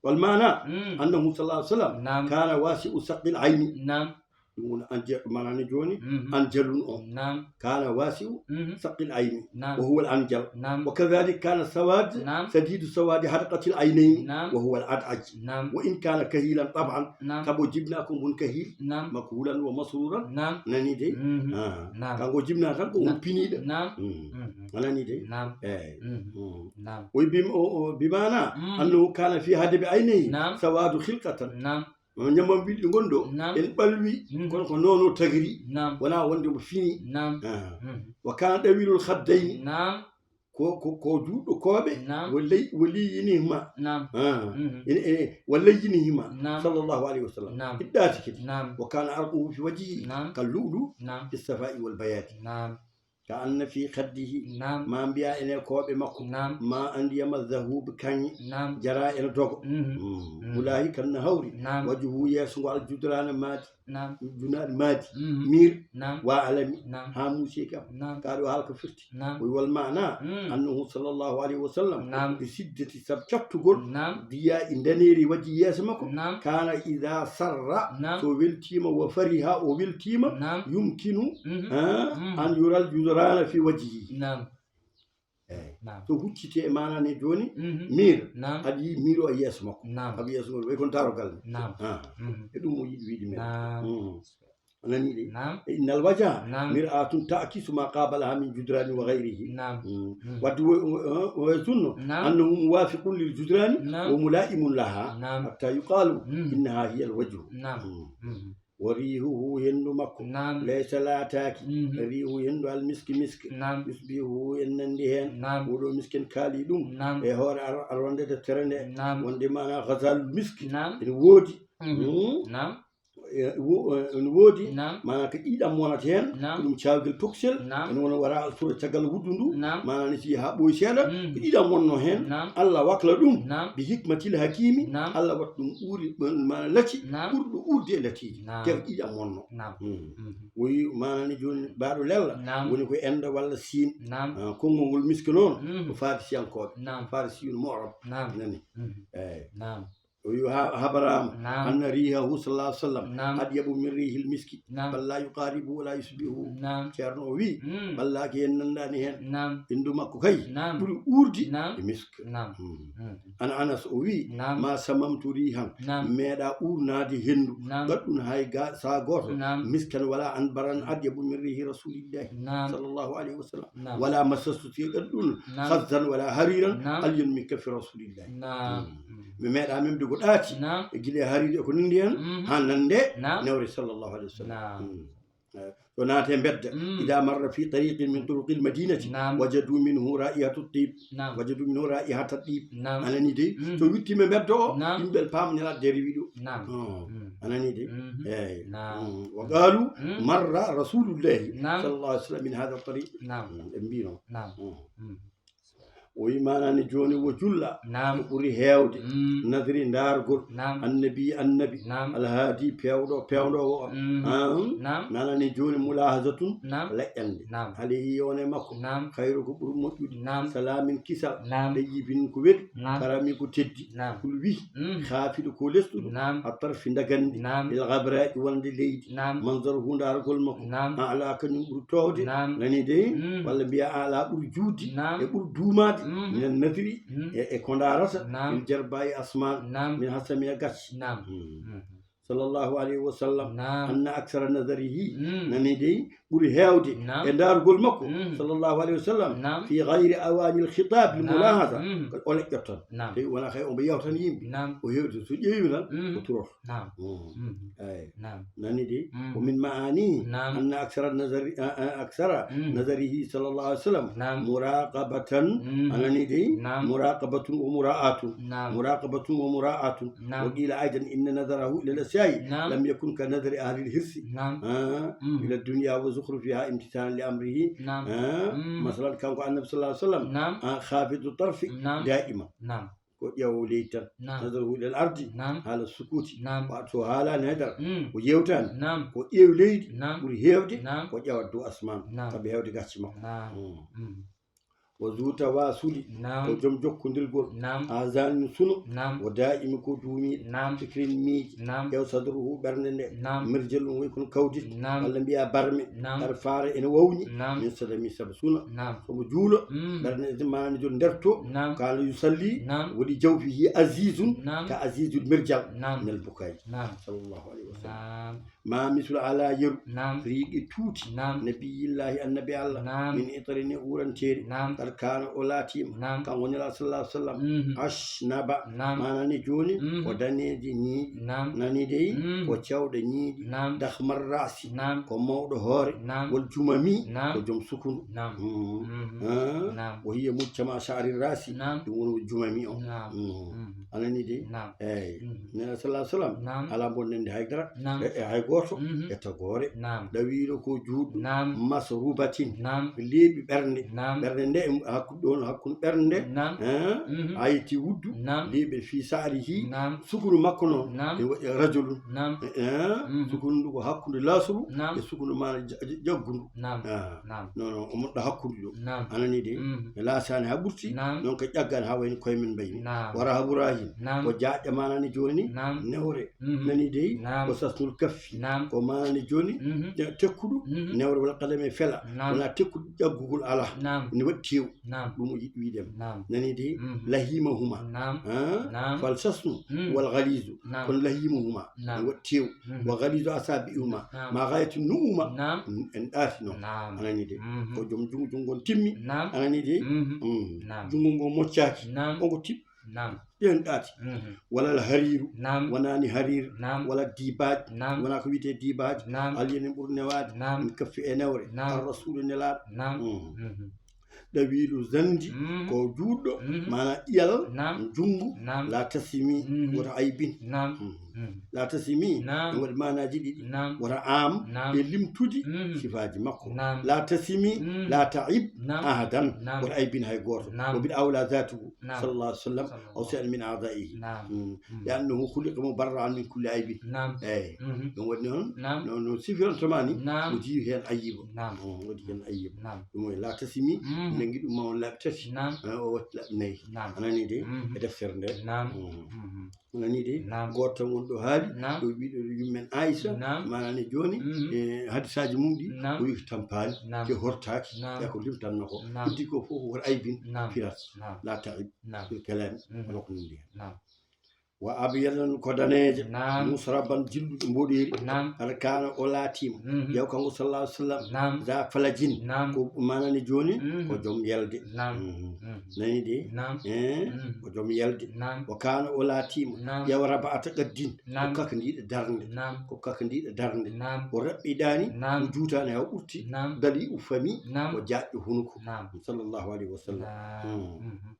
Wal maana, mm, annahu sallallahu alayhi wa sallam, naam, kana wasi'u saqqil ayni. Naam. Ɗum woni anje-, maana ne joni, mhm, anjalun o. Naam. Kana wasi'u, mhm, saqqil ayni. Naam. Wa huwa al anjal. Naam. Wa kadhalika kana sawad, naam, sadidu sawadi hadqatil aynayni. Naam. Wa huwa al ad'aj. Naam. Wa in kana kahilan tab'an. Naam. Kabo jibna ko ngun kahil. Naam. Makhulan wa masruran. Naam. Nani dey? Mhm. Ah. Naam. Kanko jibna tan ko, naam, ngun piniɗo. Naam. Mm. Mhm. A nani dey? Naam. Eyi. Mhm. Mm. Naam. O wi bim-, o, o, bi maana, mm, annahu kana fi hadabi aynayhi, naam, sawadu khilqatan. Naam. No ñamam wiɗɗo ngon ɗo, naam, en ɓalwi, mm, kono ko nono tagiri. Naam. Wona wonde mo fini. Naam. Ah. Mhm. Wa kana dawilul khaddayni. Naam. Ko, ko, ko juɗɗo koɓe. Naam. Wa lay-, wa layyinihima. Naam. Ah. Mhm. Ene, ene, wa layyinihima. Naam. Sallallahu alayhi wa sallam. Naam. Hiɗɗaati kadi. Naam. Wa kana arquhu fi wajhihi, naam, kal lu'lu, naam, fi safa'i wal bayadi. Naam. Ka anna fi khaddihi. Naam. Ma mbiya ene koɓe makko. Naam. Ma andiyama dhahub kaŋŋe. Naam. Jara ene dogo. Mhm. Mm. Mm. Mulahi kan nahawri. Naam. Wajhu yeeso ngo al judrana maadi. Naam. Junaɗo maadi. Mhm. Mir. Naam. Wa alami. Naam. Ha muusi kam. Naam. Ka ɗo haalka firti. Naam. O wi wal maana, mm, annahu sallallahu alayhi wa sallam, naam, bi siddati sab cattugol, naam, diya i ndaneri wajhi yeeso makko. Naam. Kana idha sarra, naam, so weltima, wa fariha, o weltima, naam, yumkinu, mhm, ha, mhm, an yural judrana fi wajhihi. Naam. Eyi. Naam. So hucciti e maana ne joni, mhm, mir, naam, aɗa yi mir o e yeeso makko. Naam. Aɗa yeeso makko, way kon taro galle. Naam. Ah. Mhm. E ɗum o yiɗi wiide mir. Naam. Mhm. A nani de? Naam. E innal wajha, naam, mir'atun ta'kisu ma qabalaha min judrani wa ghayrihi. Naam. Mm. Mm. Wadde wo, wo, wo, wo sunno, naam, annahu muwafiqun lil judrani, naam, wa mula'imun laha, naam, hatta yuqalu, mm, innaha hiya al wajhu. Naam. Mm. Mm. Wa rihuhu, hendu makko. Naam. Laysa, laataaki. Mhm. Rihu, hendu al miski, misk. Naam. Yusbihu, en nandi hen. Naam. Woɗo misken kaali ɗum. Naam. E hoore ar-, ar wonde deftere nde. Naam. Wonde maana ghazalul misk. Naam. Ene woodi. Mhm. Mm. Naam. E wo-, e, ene woodi. Naam. Maana ko ƴiiƴam wonata hen. Naam. Ko ɗum cawgel toksel. Naam. Ene wona wara al sura caggal wuddu ndu. Naam. Maana ne si ha ɓooyi seeɗa. Mm. Ko ƴiiƴam wonno hen. Naam. Allah wakla ɗum. Naam. Bi hikmatil hakimi. Naam. Allah waɗi ɗum ɓuuri, maana lati. Naam. Ɓurɗo urde e latiiji. Naam. Te ko ƴiiƴam wonno. Naam. Mm. Mhm. O wi maana ne joni mbaɗo lella. Naam. Woni ko Inde walla Siin. Naam. Ah, konngol ngol miski noon. Mhm. Ko Farisiyankoɓe. Naam. Farisiyun mu'rab. Naam. Nani? Mhm. Eyi. Naam. O wi ha-, habarama. Naam. Anna rihahu sallallahu alayhi wa sallam. Naam. Atyabu min rihil miski. Naam. Bal la yuqaribu wa la yusbihu. Naam. Ceerno o wi, mm, ballaki en nandani hen. Naam. Hendu makko kay, naam, ɓuri uurde, naam, e misk. Naam. Mm. Mm. An Anas o wi, naam, ma samamtu rihan, naam, mi meeɗa urnaade hendu, naam, gaɗɗun hay ga, sa gooto, naam, miskan wala anbaran atyabu min rihi rasulillahi, naam, sallallahu alayhi wa sallam. Naam. Wala masastu te gaɗɗun, naam, khazzan wala hariran, naam, alyanu min kaffi rasulillahi. Naam. Mm. Mm. Mi meeɗa memde ko ɗaati, naam, e gila e hariire e ko nandi hen, mhm, ha nande, naam, newre sallallahu alayhi wa sallam. Naam. Mm. Eh, ɗo naate mbedda. Mm. Ida marra fi tariqin min turuqil madinati, naam, wajadu minhu raihatu tib. Naam. Wajadu minhu raihata tib. Naam. A nani dey? Mm. So wittima mbedda o, naam, yimɓe paama Nelaaɗo de rewi ɗo. Naam. Oh. Mm. A nani dey? Mhm. Eyi. Naam. Mm. Wa qalu, mm, marra rasulullahi, naam, sallallahu alayhi wa sallam min hadha tariq. Naam. Mm. Ɓe mbino. Naam. Mm. Mm. O wi maanani jooni wo julla. Naam. Ko ɓuri heewde. Mm. Nadri ndaargol. Naam. Annabi, annabi. Naam. Alhaadi, peewɗo, peewndoowo o. Mm. Ah, hmm? Naam. Maanani jooni mulahazatun. Naam. Laƴƴande. Naam. Alayhi, yo won e makko. Naam. Khayru, ko ɓuri moƴƴude. Naam. Salaamin, kisal. Naam. Tayyibin, ko weli. Naam. Karami, ko teddi. Naam. Kul, wi. Mm. Khaafidu, ko lesɗuɗo. Naam. Attarfi, ndagandi. Naam. Lil ghabra'i, wonde leydi. Naam. Manzaruhu, ndaargol makko. Naam. A'la, kañum ɓuri toowde. Naam. Nani de? Mm. Walla mbiya a'la ɓuri juutde. Naam. E ɓuri duumaade. Mm. Minan nadri, mm, e, e ko ndaarata. Naam. Min jarba'i asmaan. Naam. Min hasami e gacce. Naam. Mm. Mm. Sallallahu alayhi wa sallam. Naam. Anna aksara nazarihi. Mm. Nani de? Ɓuri heewde. Naam. E ndaargol makko. Mm. Sallallahu alayhi wa sallam. Naam. Fi ghayri awani al khitab, al, naam, mulahaza. Mm. Ko o leƴƴoto tan. Naam. Tawi wona kay omo yewtani yimɓe. Naam. O hewti so ƴeewi tan, mm, o turoto. Naam. Mm. Mm. Eyi. Naam. Nani de? Mm. Wa min ma'ani, naam, anna aksara nazari, a, a, aksara, mm, nazarihi sallallahu alaihi wasallam, naam, muraqabatan, mm, anani de? Naam. Muraqabatun wa mura'atun. Naam. Muraqabatun wa mura'atun. Naam. Wa qila aidan inna nazarahu ila al-asya'i, naam, lam yakun ka nazari ahli al-hirsi, naam, ah, mm, ila ad-dunya wa zukhrufiha imtithalan li amrihi. Naam. Ah, mm, masalan, kanko Annabi sallallahu alaihi wasallam, naam, ah, khafidu tarfi, naam, da'iman. Naam. Ko ƴeewo leydi tan. Naam. Nazaruhu ila al-ardi, naam, hala sukuti. Naam. Wa so haalani haydara, mm, o yewtani, naam, ko ƴeew leydi, naam, ɓuri heewde, naam, ko ƴeewat dow asman, naam, sabu heewde gacce makko. Naam. Mm. Mm. Wa zu tawasuli, naam, ko joom jokkondirgol. Naam. Azani, suno. Naam. Wa daimi, ko duumiiɗo. Naam. Fikrin, miijo. Naam. Ƴeew sadruhu, ɓernde nde. Naam. Mirjalun, wayi kono kawdit. Naam. Walla mbiya barme. Naam. Aɗa faara ene wawni. Naam. Min sadami, sabu suno. Naam. Somo juulo. Mm. Ɓernde nde maani jol nder to. Naam. Kana yusalli. Naam. Waɗi jawfihi azizun. Naam. Ka azizul mirjal. Naam. Nel bukayi. Naam. Sallallahu alayhi wa sallam. Naam. Ma mislu ala yeru. Naam. Riiqi tuuti. Naam. Nabiyillahi, annabi Allah. Naam. Min itarin, e uranteeri. Naam. Qad kana, o laatiima. Naam. Kanko Nela sallallahu alaihi wasallam. Mhm. Ashnaba. Naam. Maana ni jooni, mhm, ko daneeje ñiiƴi. Naam. Nani dey, mhm, ko cewɗe ñiiƴi. Naam. Dakhmar ra'si. Naam. Ko mawɗo hoore. Naam. Wal jumami. Naam. Ko joom sukundu. Naam. Mhm. Mhm. Ah. Naam. Wa hiya mujtama sha'ri ra'si. Naam. Ɗum woni jumami o. Naam. Mhm. Mhm. A nani dey? Naam. Eyi. Mhm. Nela sallallahu alaihi wasallam, naam, alaa bonannde hay dara. Naam. E, e hay gooto. Mhm. E tagoore. Naam. Ɗawiiɗo ko juutɗo. Naam. Masrubatin. Naam. Leeɓi ɓernde. Naam. Ɓernde nde, em, hakkude ɗon, hakkunde ɓernde nde. Naam. Eh? Mhm. Ayti wuddu. Naam. Leeɓi fi sa'rihi. Naam. Sukunu makko noon. Naam. E waɗi rajulun. Naam. Eh, eh? Mhm. Sukunu ndu ko hakkunde lasru. Naam. E sukunu maana ja-, ja-, jaggundu. Naam. Ah. Naam. Non, non, o moɗɗo hakkunde ɗo. Naam. A nani de? Mhm. Mi laasaani haa ɓurti. Naam. Non ko ƴaggaani haa wayni koye men mbayni. Naam. Wara haa Buraahin. Naam. Ko jaaƴe maana ni jooni. Naam. Newre. Mhm. Nani dey? Naam. Ko sasnul kaffi. Naam. Ko maana ni jooni. Mhm. Te-, tekkuɗo. Mhm. Newre wala kalame fela. Naam. Wona tekkuɗo ƴaggugol alaa. Naam. Ni waɗi tew. Naam. Ɗum o yiɗi wiide. Naam. Nani dey? Mhm. Lahimahuma. Naam. Ah? Naam. Fal sasnu, mhm, wal ghalizu. Naam. Kono lahimahuma. Naam. Ni waɗi tew. Mhm. Wa ghalizu asabi'ihuma. Naam. Ma ghayatu nu'uma. Naam. En ɗaati noon. Naam. A nani de? Mhm. Ko joom junngo, junngo ngon timmi. Naam. A nani de? Mhm. Mm. Naam. Junngo ngo moccaaki. Naam. Ongo timmi. Naam. Ɗen ɗaati. Mhm. Wala al hariiru. Naam. Wonaani hariir. Naam. Wala dibaaj. Naam. Wona ko wiyetee dibaaj. Naam. Aliyen en ɓuri newaade. Naam. Min kaffi e newre. Naam. Ar rasuulu nelaaɗo. Naam. Mhm. Mhm. Ɗawiilu zanndi, mm, ko juutɗo, mhm, maana ƴiyal, naam, junngu, naam, la tasimi, mhm, wota aybin. Naam. Mhm. Mhm. La tasimi, naam, ene waɗi maanaaji ɗiɗi. Naam. Wota aam, naam, e limtude, mhm, sifaaji makko. Naam. La tasimi, mhm, la ta'ib, naam, ahadan, naam, wota aybin hay gooto. Naam. Wa bil awla zatuhu, naam, sallallahu alaihi wasallam, sallallahu, aw shay'an min a'dha'ihi. Naam. Mhm. Mhm. Li annahu khuliqa mubarra'an min kulli aybin. Naam. Eyi. Mhm. Ɗum waɗi noon, naam, no, no sifirantoma ni, naam, o jiwi heen ayiba. Naam. Mhm, waɗi heen ayiba. Naam. Ɗum woni la tasimi, mhm, nangi ɗum ma on laaɓi tati. Naam. Ah, o watti laaɓi nayi. Naam. A nani de? Mhm. E deftere nde. Naam. Mhm. Mhm. A nani de? Naam. Gooto tan woni ɗo haali, naam, ɗo wiɗo yummen Aisha, naam, maana ni jooni, mhm, e hadisaaji mum ɗi, naam, o wi ko tampaani, naam, te hortaaki, naam, te ko limtanno ko. Naam. Iddi ko fof ko won aybin, naam, firat. Naam. La ta'ib, naam, fil kalam, mhm, wala ko nandi heen. Naam. Wa abyadan, ko daneeje. Naam. Musraban, jilluɗe mboɗeeri. Naam. Qad kana, o laatiima. Mhm. Yaw kanko sallallahu alaihi wasallam. Naam. Za falajin. Naam. Ko maana ni jooni, mhm, ko joom yelde. Naam. Mhm. Mhm. Nani de? Naam. Eh? Mhm. Ko joom yelde. Naam. Wa kana, o laatiima. Naam. Yaw raba'ata qaddin. Naam. Ko kakandiiɗo darnde. Naam. Ko kakandiiɗo darnde. Naam. O raɓɓiɗaani, naam, o juutaani haa o ɓurti. Naam. Dali'u fami, naam, ko jaaƴɗo hunuko. Naam. Sallallahu alaihi wasallam. Naam. Mhm. Mhm.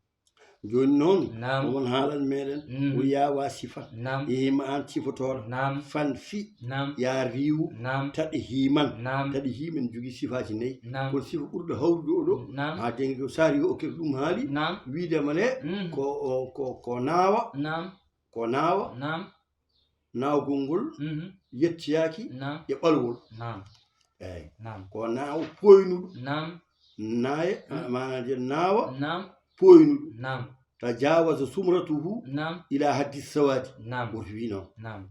Jooni noon, naam, omon haalan meɗen, mhm, o yawa sifan. Naam. Yehima an sifotooɗo. Naam. Fan fi. Naam. Ya riiwu. Naam. Taɗi himan. Naam. Taɗi himan jogii sifaaji nayi. Naam. Kono sifa ɓurɗo hawrude o ɗo, naam, haa dengi ko sari o okkir ɗum haali. Naam. Wiide mane, mhm, ko, o, ko, ko naawa. Naam. Ko naawa. Naam. Naawgol ngol, mhm, yettiyaaki, naam, e ɓalwol. Naam. Eey. Naam. Ko naawa pooynuɗo. Naam. Naaye, mm, maanaam je naawa, naam, pooynuɗo. Naam. Tajawaza sumratuhu, naam, ila haddi sawadi. Naam. Woto wi noon. Naam.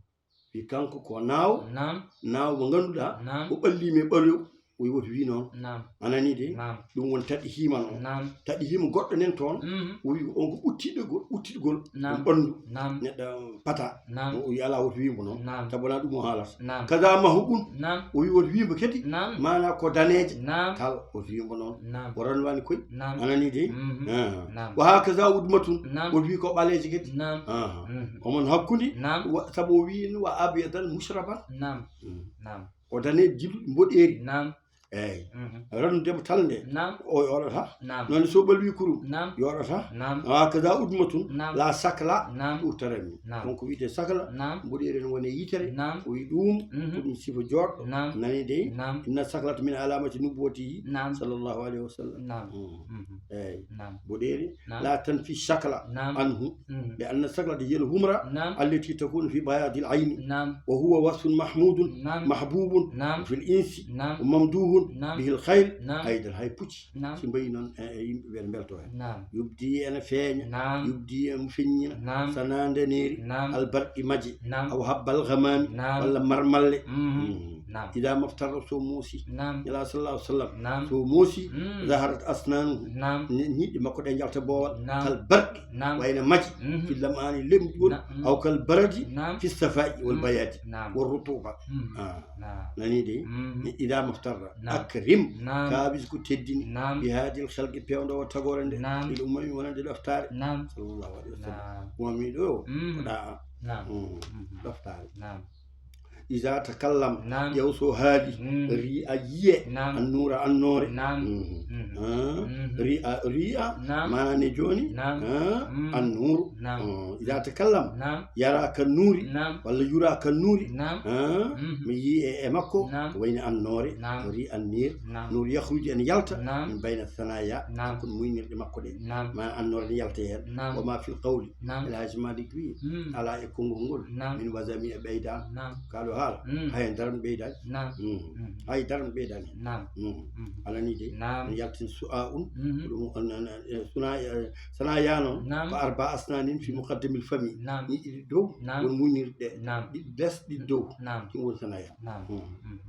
Wi kanko ko naawo, naam, naawo mo ngannduɗaa, naam, o ɓalliima e ɓalew, o wi woto wi noon. Naam. A nanii de? Naam. Ɗum woni taɗi himan o. Naam. Taɗi hima goɗɗo nen toon, mhm, o wi on ko ɓuttiɗo gol, ɓuttiɗgol, naam, ɗum ɓanndu. Naam. Neɗɗo pata. Naam. O wi alaa woto wi mbo noon. Naam. Sabu wonaa ɗum o haalata. Naam. Kaza mahuɓun. Naam. O wi woto wi mbo kadi. Naam. Maanaa ko daneeje. Naam. Kal woto wi mbo noon. Naam. O ranwani koy. Naam. A nanii de? Mhm. Ah. Naam. Wa hakaza udmatun. Naam. Woto wi ko ɓaleeje kadi. Naam. Ah. Mhm. Omon hakkunde. Naam. Wa-, sabu o wi wa abyadal mushraban. Naam. Mm. Naam. O daneejo jiɗuɗo mboɗeeri. Naam. Eey. Mhm. Ranndemo talnde. Naam. O yooɗata. Naam. Noon so ɓalwi kurum. Naam. Yooɗata. Naam. Wa kaza udmatun. Naam. La sakla. Naam. Ɓurtara mi. Naam. Donc wiyde sakla. Naam. Mboɗeeri no woni yitere. Naam. O wi ɗum. Mhm. Ko ɗum sifa jooɗɗo. Naam. Nani dey. Naam. Inna saklata min alamati nubuwatihi. Naam. Sallallahu alayhi wa sallam. Naam. Mm. Mhm. Eey. Naam. Mboɗeeri. Naam. La tanfi shakla. Naam. Anhu. Mhm. Li anna saklata hiya al humra. Naam. Allati takunu fi bayadi al ayni. Naam. Wa huwa wasfun mahmudun. Naam. Mahbubun. Naam. Fi al insi. Naam. Wa mamduhun. Naam. Bihi al khayr. Naam. Haydara hay pucci. Naam. Si mbayi noon e, e yimɓe ɓe mbelto hen. Naam. Yubdi ene feeña. Naam. Yubdi ene feññina. Naam. Sana ndeneeri. Naam. Al barqi maje. Naam. Aw habbal ghamami. Naam. Walla marmalle. Mhm. Mhm. Naam. Ida maftarra so moosi. Naam. Nela sallallahu alaihi wasallam. Naam. So moosi. Mm. Zaharat asnanuhu. Naam. Ni-, ñiɗɗe makko ɗe njalta boowal. Naam. Kal barqi. Naam. Wayna maji. Mhm. Fi lam'ani lemɗuɗi. Naam. Aw kal baradi. Naam. Fi safai wal, mm, bayadi. Naam. Wal rutuba. Mm. Ah. Naam. Nani de? Mhm. Ni ida maftarra. Naam. Akrim. Naam. Kaabis ko teddini. Naam. Bi hadil khalqi pewndo o tagore nde. Naam. Il umami wonande ɗoftaare. Naam. Sallallahu alaihi wasallam. Naam. Umami ɗo. Mm. Ko ɗa. Naam. Mm. Mhm. Ɗoftaare. Naam. Iza takallam, naam, ƴeew so haali, mm, ri'a yiye, naam, annura annoore. Naam. Mhm. Mhm. Ah, mhm. Ri'a, ri'a, naam, maana ne jooni? Naam. Ah, mm, annuru. Naam. Ah, iza takallam, naam, yara ka nuri, naam, walla yura ka nuri. Naam. Ah, mhm, mi yi e, e makko, naam, ko wayni annoore. Naam. Ri'a annir, naam, nur yakhruju en yalta, naam, min bayna sanaya, naam, kon muynirɗe makko ɗe. Naam. Ma annoore ne yalta heen. Naam. Wa ma fil qawli. Naam. El Hadji Malick wi, mm, alaa e konngol ngol, naam, min wasami e ɓeydaama. Naam. Kaɗo haala, mm, hay dara mi ɓeydaani. Naam. Mm. Mm. Hay dara mi ɓeydaani. Naam. Mm. Mm. Alani de, naam, mi yaltin su'a un, mm, ko ɗum on, on, on, e suna, e sana yano, naam, ko arba asnanin fi muqaddamil fami. Naam. Ni ɗiɗi dow, naam, won muñirɗe. Naam. Ɗiɗi les, ɗiɗi dow. Naam. Ɗum woni sana ya. Naam. Mm. Mm.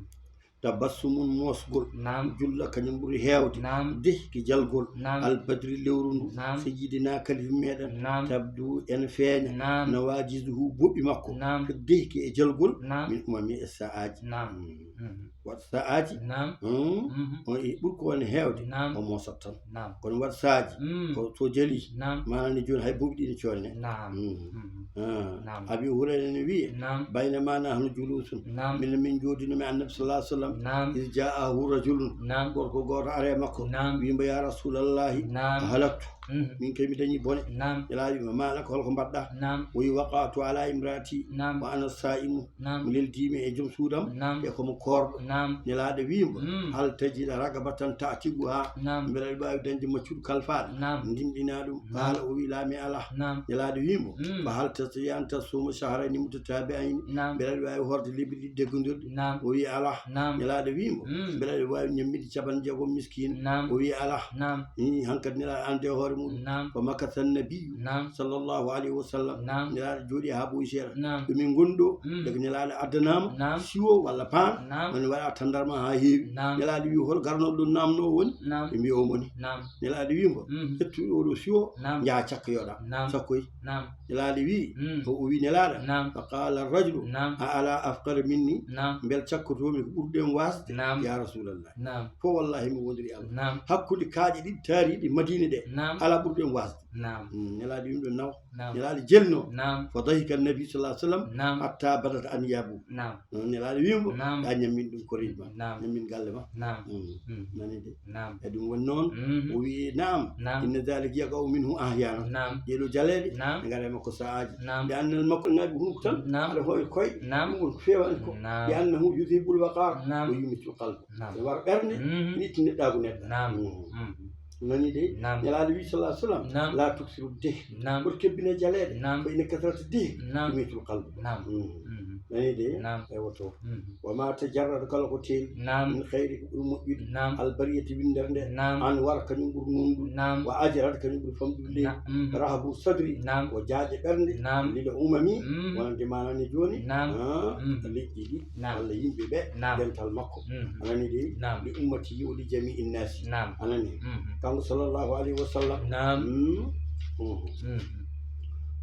Tabassumun moosgol. Naam. Julla kañum ɓuri heewde. Naam. Dehki jalgol. Naam. Albadri lewru ndu. Naam. Sayyidina kalifa meɗen. Naam. Tabdu ene feeña. Naam. Nawajizuhu boɓɓi makko. Naam. Ko dehki e jalgol. Naam. Min umami e sa'aaji. Naam. Mm. Mhm. Waɗ sa'aaji. Naam. Mm. Mhm. On e ɓuri ko woni heewde. Naam. O moosat tan. Naam. Kono waɗ sa'aaji. Mm. Ko so jali. Naam. Maanaam ni jooni hay boɓɓi ɗi ne coolne. Naam. Mm. Mhm. Ah. Naam. Abi Hurayra ne wi'i, naam, baynama nahnu julusun. Naam. Min, min jooɗiino mi Annabi sallallahu alaihi wasallam. Naam. Iz ja'ahu rajulun. Naam. Gorko gooto ari e makko. Naam. Wi'i mbo, ya Rasulallahi, naam, ahalaktu. Mhm. Min kay mi dañi bone. Naam. Nelaaɗo wi'i mo, ma laka, holko mbaɗɗa? Naam. O wi'i, waqa'tu ala imraati, naam, wa ana sa'imu. Naam. Mi leldiima e joom suudam, naam, e ko mo koorɗo. Naam. Nelaaɗo wi'i mbo, mm, hal tajida ragabatan ta'tikuha? Naam. Mbeɗa aɗa waawi dañde maccuɗo kalfaaɗo? Naam. Ndimɗinaa ɗum. Naam. Qaala, o wi'i, laa, mi alaa. Naam. Nelaaɗo wi'i mbo, mm, fa hal tastati an tasuma shahrayni mutatabi'ayni? Naam. Mbeɗa aɗa waawi hoorde lebbi ɗiɗi deggondirɗi? Naam. O wi'i, alaa. Naam. Nelaaɗo wi'i mbo, mm, mbeɗa aɗa waawi ñamminɗe capanɗe jeegom miskiina? Naam. O wi'i, alaa. Naam. Ii, hankadi Nelaaɗo ande hoore muɗum. Naam. Wa makatha nabiyyu, naam, sallallahu alayhi wa sallam. Naam. Nelaaɗo jooɗi haa ɓooyi seeɗa. Naam. Ɗo min ngoni ɗo, mm, daga Nelaaɗo addanaama, naam, siwo walla paan, naam, woni waɗa tandarma haa heewi. Naam. Nelaaɗo wi'i, hol garnooɗo ɗo naamnoo woni? Naam. Ɓe mbi'i, o woni. Naam. Nelaaɗo wi'i mbo, mhm, ƴettu oɗo siwo, naam, njaha cakkoyoɗa. Naam. Cakkoy. Naam. Nelaaɗo wi'i, mm, o wi'i Nelaaɗo, naam, fa qaala rajulu, naam, a ala afqara minni? Naam. Mbel cakkotoomi ko ɓurɗo en waasde? Naam. Ya Rasulallah. Naam. Ko wallahi mi wondiri Allah. Naam. Hakkunde kaaƴe ɗiɗi taariiɗe Madiina ɗe, naam, Alaa ɓurɗo en waasde. Naam. Mm, Nelaaɗo wi'imo ɗo nawa. Naam. Nelaaɗo jelno. Naam. Fa dahika annabi sallallahu alaihi wasallam Naam. Hatta badat anyabu. Naam. Noon Nelaaɗo wi'imo, Naam. Ya ñammin ɗum ko reedu ma. Naam. Ñammin galle ma. Naam. Mm. Mm. Nani de. Naam. E ɗum woni noon, Mhm. o wi'i, "Naam, Naam. inna dhalika yaqa'u minhu ahyana." Naam. Ɗee ɗo jaleeɗe, Naam. ne ngara e makko sa'aaji. Naam. Nde annal makko ngaaɓi hunuko tan, Naam. aɗa hoy koy, Naam. ɗum woni ko feewani ko. Naam. Nde annahu yudhibul waqar, Naam. o yumitul qalb. Naam. Ene wara ɓernde, Mhm. ene itta neɗɗaagu neɗɗo. Naam. Mhm. Mhm. Nani de, Naam. Nelaaɗo wi sallallahu alaihi wasallam, Naam. "La tuksiru dih." Naam. Ɓuri kebbina jaleeɗe, Naam. Fa inna kasrata dih, Naam. Tumitul qalb. Naam. Mhm. Mhm. Nani de, Naam. e woto. Mhm. Wa ma tajarrada kala ko teeli. Naam. Min khayri ko ɓuri moƴƴude. Naam. Al bariyati winndere nde. Naam. An war kañum ɓuri nunɗude. Naam. Wa ajrat kañum ɓuri famɗude. Na-, mhm. Rahabu sadri. Naam. Ko jaaƴe ɓernde. Naam. Lil umami. Mhm. Wonande manani jooni. Naam. Ah, mhm. Leƴƴi ɗi. Naam. Walla yimɓe ɓe. Naam. Dental makko. Mhm. Anani de. Naam. Li ummati o li jami'i nnasi. Naam. Anani. Mhm. Kanko sallallahu alaihi wa sallam. Naam. Mm. Mhm. Mhm.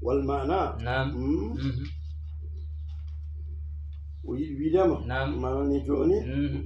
Wal maana. Naam. Mm. Mhm. O yiɗi wiidema. Naam. Maana ni jooni. Mhm.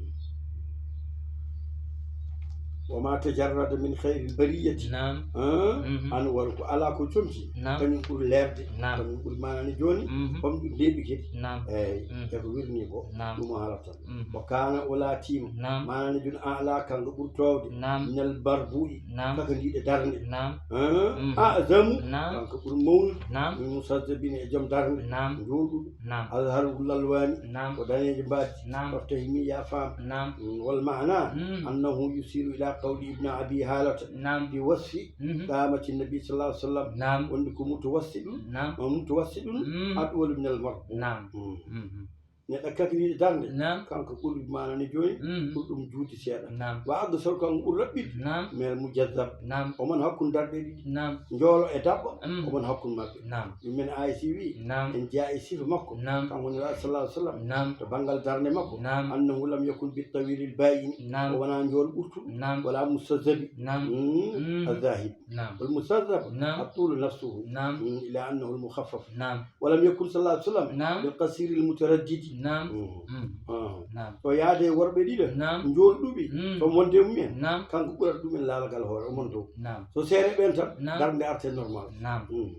Wa ma tajarrada min khayril bariyati. Naam. Ah, mhm. An wal ko ala ko comci. Naam. Kañum ɓuri leerde. Naam. Kañum ɓuri maana ni jooni. Mhm. Comme ɗum leeɓi kadi. Naam. Eyi. Mhm. E ko wirni ko. Naam. Ɗum o haalata. Mhm. Wa kana o laatiima. Naam. Maana ni jooni ala kanko ɓuri toowde. Naam. Minal barbu'i. Naam. Kakandiiɗe darnde. Naam. Ah, mhm. A'zamu. Naam. Kanko ɓuri mawnude. Naam. Min musazzabina e joom darnde. Naam. Njoolɗuɗo. Naam. Azharu lalwani. Naam. Ko daneejo mbaadi. Naam. Faftahimi ya faam. Naam. Mm, wal maana. Mm. Annahu yusiru ila qawli ibn abi halata. Naam. Fi wasfi. Mhm. Qamati nabi sallallahu alaihi wasallam. Naam. Wonde ko mutawassidun. Naam. Mutawassidun. Mm. Atwalu minal marbu. Naam. Mm. Mhm. Neɗɗo kakriiɗo darnde. Naam. Kanko ɓuri maana ni jooni. Mm. Ɓuri ɗum juuti seeɗa. Naam. Wa aqsar kanko ɓuri raɓɓiɗde. Naam. Minal mujazzab. Naam. Oman hakkunde darɗe ɗiɗi. Naam. Njoolo e daɓɓo. Mm. Oman hakkunde maɓɓe. Naam. Ɗum men A I C wi. Naam. En jeyaa e sifa makko. Naam. Kanko Nelaaɗo sallallahu alaihi wasallam. Naam. To banngal darnde makko. Naam. Annahu lam yakun bi tawilil bayini. Naam. O wonaa njool ɓurtuɗo. Naam. Wala mustazzabi. Naam. Mm. Mm. Azahib. Naam. Wal musazzab. Naam. Atulu nafsuhu. Naam. Mm. Ila annahu al mukhaffaf. Naam. Walam yakun sallallahu alaihi wasallam Naam. Bil qasiril mutaraddidi. Naam. Mm. Mm. Ah. Naam. To yaade worɓe ɗiɗo. Naam. Njoolɗuɓe. Mm. To wonde mumen. Naam. Kanko ɓurata ɗumen laalagal hoore, omon dow. Naam. So seere ɓen tan, Naam. Darnde arte normal. Naam. Mm.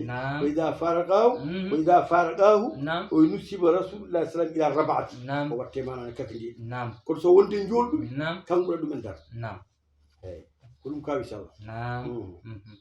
Naam. Ko ida faraqahu, Mm. ko ida faraqahu, Naam. O nusiba Rasulullah sallam ila rabaati. Naam. O watte maana ne kakandi. Naam. Kono so wonde njoolɗuɓe, Naam. Kanko ɓurata ɗumen dar. Naam. Eyi. Ko ɗum kawi salla. Naam. Mm. Mhm.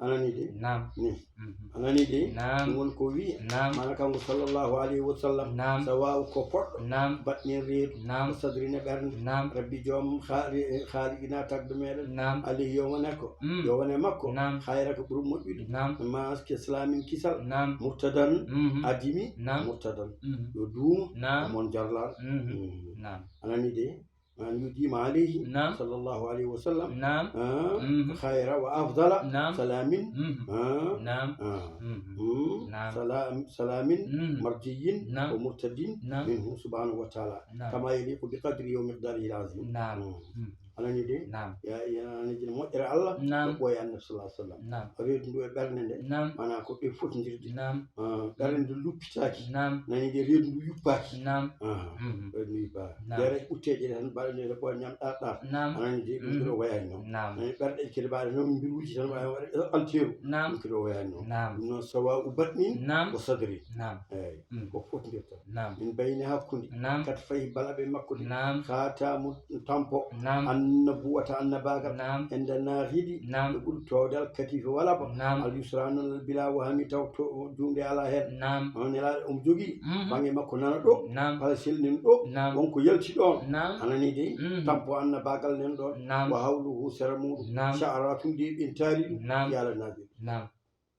Anani de? Naam. Ni. Mhm. Anani de? Naam. Ɗum woni ko wi. Naam. Mana kanko sallallahu alaihi wa sallam. Naam. Sawa'u ko poɗɗo. Naam. Baɗnin reedu. Naam. Ko sadri ne ɓernde. Naam. Rabbi joom khaali-, khaaliqina tagɗo meɗen. Naam. Alayhi yo wone ko. Mm. Yo wone makko. Naam. Khayra ko ɓuri moƴƴude. Naam. Ma aske islamin kisal. Naam. Murtadan. Mhm. Adimi. Naam. Murtadan. Mhm. Yo duumo. Naam. Mon jarlal. Mhm. Mm. Naam. Anani de? An yudima alayhi Naam. Sallallahu alayhi wa sallam. Naam. Ah, Mhm. Khayra wa afdala Naam. Salamin. Mhm. Ah, Naam. Ah. Mhm. Mm. Naam. Salam, salamin Mhm. marjiyin Naam. Wa murtadin Naam. Minhu subhanahu wa ta'ala. Naam. Kama yaliqu bi qadri wa miqdarihi al-azim. Naam. Mm. Mm. Anani de? Naam. Ya, ya, anani de moƴƴere Allah. Naam. Ko ɓooye Annabi sallallahu alayhi wa sallam. Naam. Reedu ndu e ɓernde nde. Naam. Mana ko ɓe fotindirde. Naam. Ah, ɓernde nde luppitaaki. Naam. Nani de reedu ndu yuppaaki. Naam. Ah, Mhm. reedu ndu yuppaaki. Naam. Dere ɓutteeje ɗe tan mbaɗa nde ɓoya ñam ɗar ɗar. Naam. Anani de ɗum Mhm. kadi o wayaani noon. Naam. Nani ɓerɗe kadi mbaɗa noon mbiruuji tan mbaɗa waɗa alteeru. Naam. Ɗum kadi o wayaani noon. Naam. Ɗum noon sawa'u batnin Naam. Wa sadri. Naam. Eyi. Mm. Ko fotindirta. Naam. Min bayni hakkunde. Naam. Kat fayi balaɓe makko de. Naam. Khatamu tampo. Naam. Annabuwata annabaagal. Naam. Enda nahidi. Naam. Ɓe ɓuri towde al katifi wala ba. Naam. Al yusra noon al bila wahami taw to juunde ala heen. Naam. On nela omo jogii Mhm. bange makko nana ɗo. Naam. Pala selnin ɗo. Naam. Wonko yalti ɗon. Naam. Anani de. Mhm. Tampo annabaagal nen ɗon. Naam. Wa hawluhu sera muɗum. Naam. Sha'aratum de ɓen taari ɗum. Naam. Yala nabi. Naam.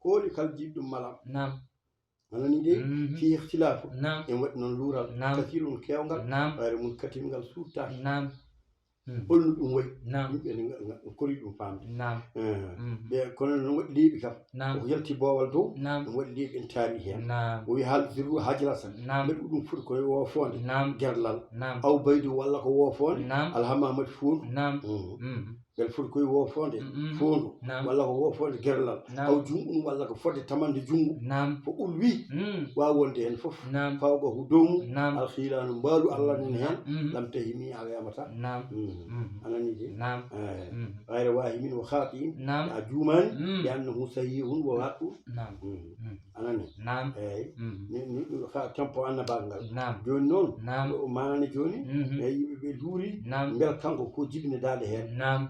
Kooli kal jiɗɗum malam. Naam. Anani de Mhm. Fi ikhtilafu. Naam. En waɗi noon luural. Naam. Kathirun kewngal. Naam. Ɓayre mum katingal suuttaaki. Naam. Mm. Holno ɗum wayi? Naam. Yimɓe ne nga-, nga-, kori ɗum faamde. Naam. Eh, Mhm. ɓe, kono noon waɗi leeɓi kam. Naam. Ko yalti boowal dow, Naam. Ɗum waɗi leeɓi en taari heen. Naam. O wi hal zirru hajrasa. Naam. Mbeɗa ɗum foti koye woofoonde. Naam. Gerlal. Naam. Aw baydu walla ko woofoonde. Naam. Alhamamati foondu. Naam. Mhm. Mhm. Ɓel foti koye woofoonde foondu, walla ko woofoonde gerlal, aw jun'un, walla ko fodde tamande junngo. Naam. Fo ulwi, waawi wonde heen fof. Naam. Fawqahu, dow mum, alkhilaanu, mbaalu Allah nan heen, lam tahimi, a weemataa. Naam. A nanii de? Naam. Eey. Gayra waahimin wa khaati'in, a juumaani, li annahu sahihun wa haqqun. Naam. A nanii? Naam. Eey. Ni, ni, ha tempo annabagal ngal. Naam. Jooni noon, naam, o maanani jooni, eey, yimɓe ɓe luuri, naam, mbela kanko ko jibinadaade heen. Naam.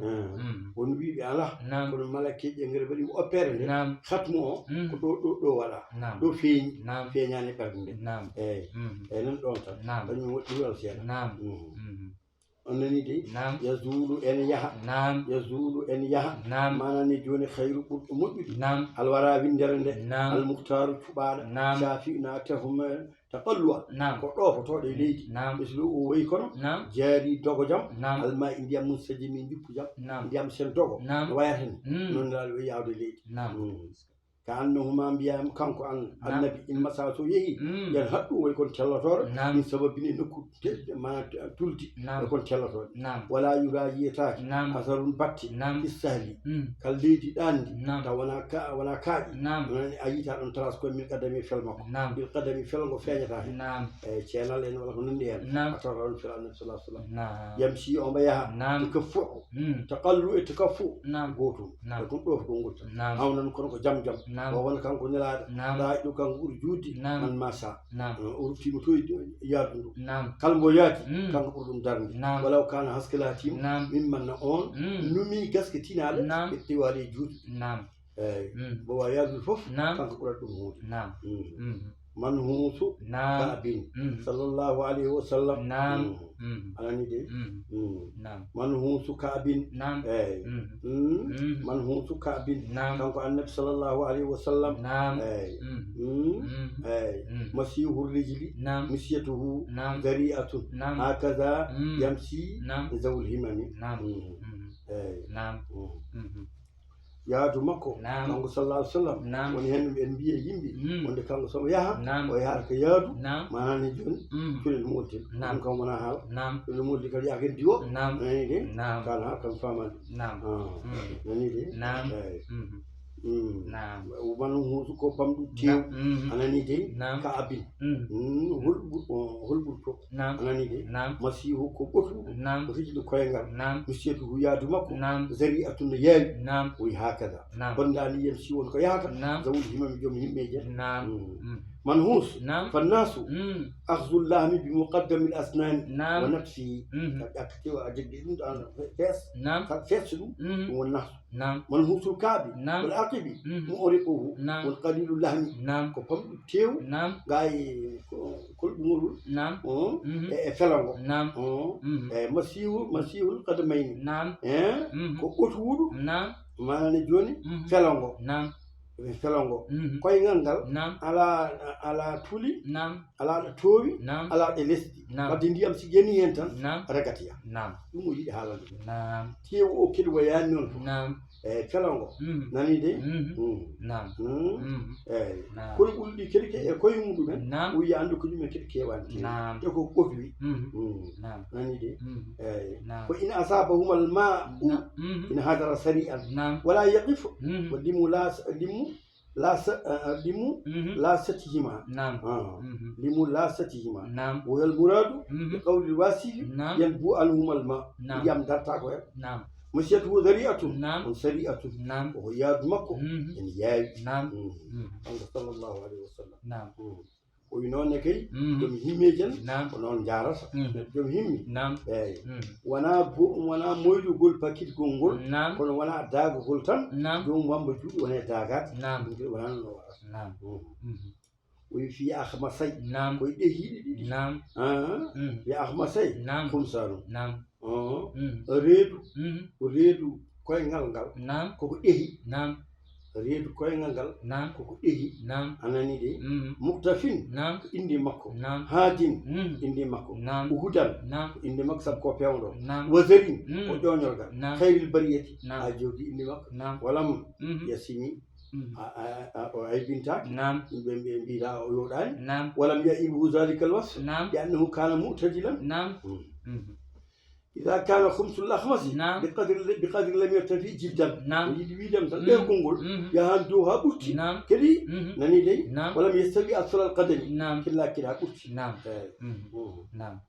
Won wiiɓe alaa, naam, kono malakkeeji ɓe ngari mbaɗi opéré nde, naam, khatmu o, ko ɗo, ɗo, ɗo waɗaa. Naam. Ɗo feeñi, naam, feeñaani ɓernde nde. Naam. Eey. Eey, nan ɗoon tan. Naam. Kañum waɗi ɗuural seeɗa. Naam. On nanii de? Naam. Yazulu, ene yaha. Naam. Yazulu, ene yaha. Naam. Maanani jooni, khayru, ɓurɗo moƴƴude. Naam. Alwara, winndere nde. Naam. Almukhtaru, cuɓaaɗo. Naam. Shafi'una, tafuma, taqalluwa. Naam. Ko ɗoofotooɗo e leydi. Naam. Mislu, o wayi kono. Naam. Jaari, dogo jam. Naam. Alma'i, ndiyam mum, sajimi, njuppu jam. Naam. Ndiyam sen dogo. Naam. No wayata ni. Noon Nelaaɗo wayi yaawde e leydi. Naam. Ka annahuma, mbiyaa kanko an, naam, annabi, in masa, so yehi, yan haɗɗu, wayi kono tellotooɗo, naam, min sababini e nokku te-, ma t-, tuldi, naam, wayi kono tellotooɗo. Naam. Wala yura, yiyetaake, naam, asarun, batte, naam, fi sahli, kal leydi ɗaandi, naam, taw wona ka-, wona kaaƴe, naam, wona a yiita ɗon trace koye min qadami, fel makko. Naam. Bil qadami, fel ngo feeñataa heen. Naam. E ceenal en walla ko nanndi heen. Naam. A tawata ɗon fel Annabi sallallahu alaihi wasallam. Naam. Yamshi, omo yaha. Naam. Takaffu'u. Taqallu e takaffu. Naam. Gootum. Naam. Ko ɗum ɗo ko ngol tan. Naam. Hawnan kono ko jam jam. Naam. O wona kanko Nelaaɗo. Naam. Ɗa ɗo kanko ɓuri juutde. Naam. Man masa. Naam. O ruttiima to e yaadu ndu. Naam. Kala mbo yaadi, kanko ɓuri ɗum darnde. Naam. Walaw kana haske laatima. Naam. Min manna on. Numi gaske tinaaɗo. Naam. Ɓe tiwaali e juuɗe. Naam. Eey. Mbo wa yaadu fof, naam, kanko ɓurata ɗum huunde. Naam. Manhuusu, naam, Kaabin, sallallahu alayhi wa sallam. Naam. A nanii de? Naam. Manhuusu Kaabin. Naam. Eey. Manhuusu Kaabin. Naam. Kanko Annabi sallallahu alayhi wa sallam. Naam. Eey. Eey. Masiihu rijli. Naam. Misyatuhu. Naam. Zari'atun. Naam. Hakaza yamsi. Naam. Zawul himami. Naam. Eey. Naam. Yaadu makko, naam, kanko sallallahu alaihi wasallam, naam, woni heen en mbiya yimɓe, wonde kanko somo yaha, naam, o yahata ko yaadu, naam, maanani jooni, cuɗel mooltel. Naam. Ɗum kam wona haala. Naam. Cuɗel mooltel kadi yaha kadi diwo. Naam. Nani de? Naam. Kala ha kam famani. Naam. Nani de? Naam. Eey. Naam. Manhuusu ko pamɗu teew. Naam. A nanii de? Naam. Kaabin. Hol ɓur-, hol ɓurto? Naam. A nanii de? Naam. Masiihu ko ɓotuɗo. Naam. Rijli koyngal. Naam. Misyatuhu yaadu makko. Naam. Zari'atun no yaawi. Naam. Wi hakaza. Naam. Bonndaani yamsi won ko yahata. Naam. Zawul himami joom himmeeje. Naam. Manhuus. Naam. Fannaasu. Akhdhul lahmi bi muqaddamil asnaani. Naam. Wa nafsihi. Ka ƴakketewa a joggi ɗum ɗo an fees. Naam. Ka fees ɗum. Ɗum won nahsu. Naam. Manhuusul kaabi. Naam. Wal aqibi. Mu'riquhu. Naam. Wal qalilu lahmi. Naam. Ko pamɗu teew. Naam. Gaay ko, kolɗungol. Naam. E, e felongo. Naam. E masiihu, masiihul qadamayni. Naam. E ko ɓotuɗo. Naam. Maanani jooni felongo. Naam. E felongo. Koyngal ngal. Naam. Alaa, alaa tuli. Naam. Alaa ɗo toowi. Naam. Alaa ɗo lesdi. Naam. Wadde ndiyam si yanii heen tan. Naam. Ragata ya. Naam. Ɗum o yiɗi haalande. Naam. Teewu o kadi wayaani noon fof. Naam. Eey, felongo. Nani de? Naam. Eey. Naam. Kono ɓulɗi kadi ke e koye muɗumen. Naam. O wiya anndu ko ɗumen kadi keewaani teewu. Naam. Te ko ɓotuwi. Naam. Nani de? Eey. Naam. Ko in asaabahumal maa'u. Naam. In hadara sari'an. Naam. Wala yaqifu. Ko limu la, limu la sa-, eh, eh, limu la satihima. Naam. Ah. Limu la satihima. Naam. Wa hal muradu bi qawli wasifi. Naam. Yanbu anhumal ma. Naam. Ndiyam darta ko hen. Naam. Masiyatuhu zari'atun. Naam. On sari'atun. Naam. Ko yaadu makko en yaawi. Naam. Kanko sallallahu alayhi wa sallam. Naam. O wi noon ne kay, joom himmeeji en, naam, ko noon njaarata. Joom himmi. Naam. Eey. Wonaa go-, wonaa moylugol pakkitgol ngol, naam, kono wonaa daagagol tan. Naam. Joom wamba juuɗe wona e daagaade. Naam. Ɗum kadi wonaa noon o waɗata. Naam. O wi fii akhmasay. Naam. Ko e ɗehiiɗi ɗiɗi. Naam. Ah. Fii akhmasay. Naam. Khumsanu. Naam. Reedu, ko reedu koyngal ngal. Naam. Koko ɗehi. Naam. Reedu koyngal ngal. Naam. Koko ɗehi. Naam. A nanii de? Muktafin. Naam. Ko innde makko. Naam. Haadin. Innde makko. Naam. Uhudan. Naam. Ko innde makko sabu ko peewɗo. Naam. Wazarin. Ko ƴooñorgal. Naam. Khayril bariyati. Naam. A jogii innde makko. Naam. Walam yasimi. A, a, a, o aybintaake. Naam. Yimɓe ɓe mbiɗa o yooɗaani. Naam. Walam ya'ibuhu zalikal wasf. Naam. Li annahu kana mu'tadilan. Naam. إذا كان خمس الأخماس نعم. بقدر، بقدر لم يرتفع جدا. نعم. Yiɗi wiidam tan ɓeergol ngol yahan dow haa ɓurti. Naam. Kadi nani dey. Naam. ولم يستوي أسفل القدم. Naam. Killa kila ɓurti. Naam. Eh. Mhm. Naam.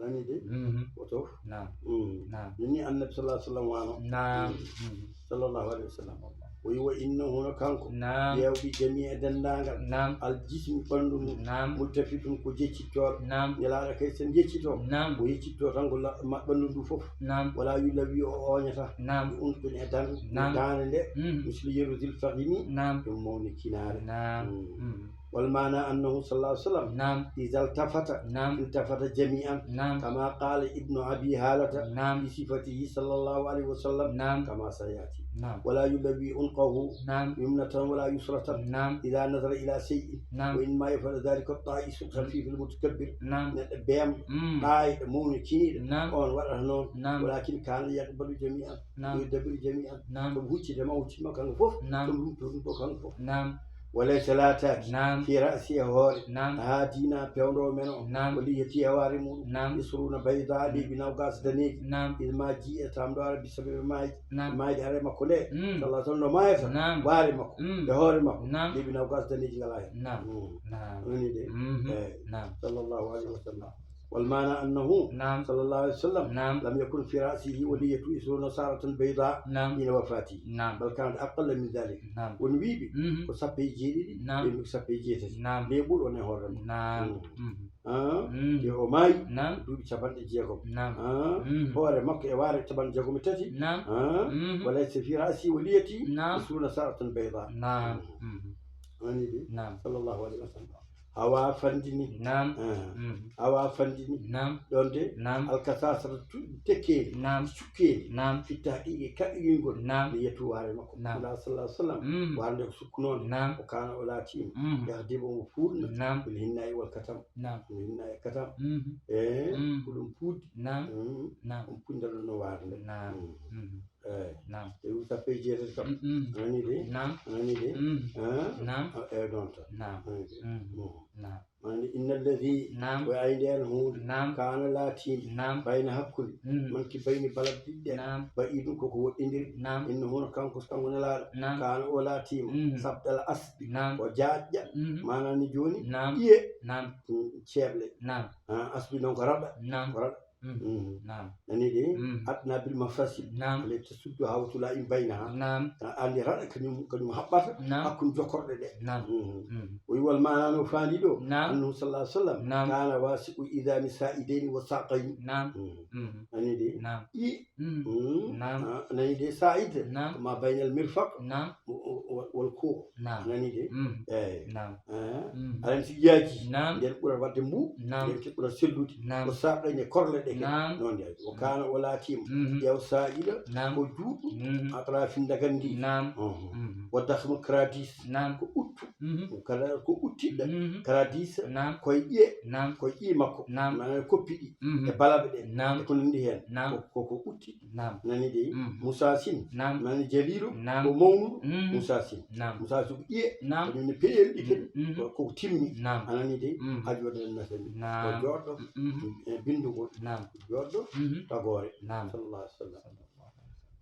Nani dey. Mhm. Woto. Naam. Mm. Naam. Nini annabi sallallahu alaihi wasallam wano. Naam. Mhm. Sallallahu alaihi wasallam. O yi wa innahu no kanko. Naam. Yewɓe jami e denndaangal. Naam. Al jismi ɓanndu ndu. Naam. Multafitun ko jeccittoɗo. Naam. Nelaɗo kay sen yeccito. Naam. O yeccitto tan ko la- ma ɓanndu ndu fof. Naam. Wala yulawi o oñata. Naam. Bi unqin e dan Naam. daande nde. Mhm. Misli yerudil fahimi. Naam. Ɗum mawni kinaare. Naam. Mm. Mhm. Wal maana annahu sallallahu alaihi wasallam Naam. iza iltafata Naam. iltafata jami'an Naam. kama qala ibnu abi halata Naam. fi sifatihi sallallahu alaihi wasallam Naam. kama sayati. Naam. Wala yulawi unqahu Naam. yumnatan wala yusratan Naam. ida nazara ila shay'in Naam. wa innama yaf'alu dhalika at-ta'isu al-khafif al-mutakabbir. Naam. Neɗɗo beemɗo Mm. ɗaayɗo mawni kiniiɗo Naam. on waɗata noon. Naam. Walakin kana yaqbalu jami'an Naam. yudabbiru jami'an. Naam. Sabu huccide ma huccide ma kanko fof Naam. ɗum ɗum ɗo ɗum ɗo kanko fof. Naam. Walaysa laataaki Naam. fi ra'si e hoore Naam. haa diina pewndoowo men o Naam. o liyati e waare muɗum Naam. isruna bayda leybi nawgas daneeji Naam. il ma ji e tamɗo ara bi sababi maaji Naam. maaji ara e makko nde Mm. sallah sallam no maayata Naam. waare makko Mm. e hoore makko Naam. leybi nawgas daneeji ngalaa heen. Naam. Mm. Naam. Woni de Mhm. Eh. Naam. Sallallahu alaihi wasallam. Wal maana annahu Naam. sallallahu alaihi wasallam Naam. lam yakun fi ra'sihi wa liyatu isruna saratan bayda Naam. ina wafati Naam. bal kanat aqalla min dhalik. Naam. Won wiiɓe Mhm. ko sappo e jeeɗiɗi Naam. ɓe mbi ko sappo e jeetati Naam. nde ɓuri on e hoore makko. Naam. Mm. Mhm. Ah, Mm. yo o maayi Naam. duuɓi capanɗe jeegom. Naam. Ah, Mm. hoore makko e waare capanɗe jeegom e tati. Naam. Ah, Mm. walaysa fi ra'si wa liyati Naam. isruna saratan bayda. Naam. Mm. Ani de Naam. Sallallahu alaihi wasallam. Hawa fandini. Naam. Ah, Mm. hawa fandini. Naam. Ɗon de Naam. alkasasra tekkeli Naam. cukkeli Naam. fitta haqiqe kaɗɗoyingol Naam. mi yettu waare makko. Naam. Nda sallallahu alaihi wasallam Mm. warde ko sukkunoon Naam. o kana o laatiima Mm. yahdibo mo fuuɗna Naam. bil hinnayi wal katam. Naam. Bil hinnayi e katam Mm. e Mm. ko ɗum puuddi. Naam. Mm. Naam. Ɗum puddal no warde. Naam. Mm. Mm. Eyi Naam. Ɗum sappo e jeetati kam. Mm, mm. Anani de Naam. Anani de Mm. Ah? Naam. Ah, eyi ɗon tan. Naam. Anani de Mm. Mm. Naam. Anani inna alladhi Naam. Ko ay ndeen huunde Naam. Kana laatiima Naam. Bayna hakkunde Mm. Manki bayni balabdiɗɗe Naam. Ba'iidun ko ko woɗɗindiri. Naam. Inna huno kanko kanko nelaaɗo Naam. Kana o laatiima Mm. Sabdal asbi Naam. Ko jaajƴa Mm. Maanaam ni jooni Naam. Ƴiye Naam. Mm, Ceeble Naam. Ah, Asbi noon ko raɗa Naam. Ko raɗa Mm. Mm. Naam. Nani de Mm. Adna bil mafasil Naam. Alay tasuddu hawa tula in baynaha Naam. Andi raɗa kañum kañum haɓɓata Naam. Hakkunde jokkorɗe ɗe. Naam. Mhm. Mm. O wi wal maana no faandi ɗo Naam. Annahu sallallahu alaihi wasallam Naam. Kana wasi'u idami sa'idayni wa saqayni. Naam. Mhm. Mm. Nani de Naam. Ɗi Mm. Mhm. Naam. Ah, Nani de sa'id Naam. Ma baynal mirfaq Naam. Wal wal ko Naam. Nani de Mm. Eyi Naam. Ah. Mm. Aɗa anndi si yaaji Naam. Nden ɓura waɗde mbu Naam. Nden ke ɓura sellude Naam. O saqayni e korle ɗe ke Naam. Noon de O kana o laatiima Mhm. Ƴeew sa'ida Naam. Ko juutɗo Mhm. Atrafi ndagan ndi Naam. Mhm. Mhm. Wa dakhma kradis Naam. Ko uttu Mhm. Kala ko uttiɗɗo Mhm. Kradis Naam. Koye ƴiye Naam. Koye ƴiye makko Naam. Maanaam koppi ɗi Naam. E balaɓe ɗe Naam. E ko nanndi heen Naam. Ko ko utti Naam. Nani de Mhm. Musa Sin Naam. Nani jaliiɗo Naam. Ko mawnuɗo Mhm. Musa Sin Naam. Musa Sin ko ƴiye Naam. Kañum ne peyeeli ɗi kadi Mhm. Ko ko timmi Naam. Anani de Mhm. Haji waɗa en nasani Ko Naam. jooɗɗo Mhm. E binndugol Naam. Jooɗɗo Mhm. Tagoore Naam. Sallallahu alaihi wasallam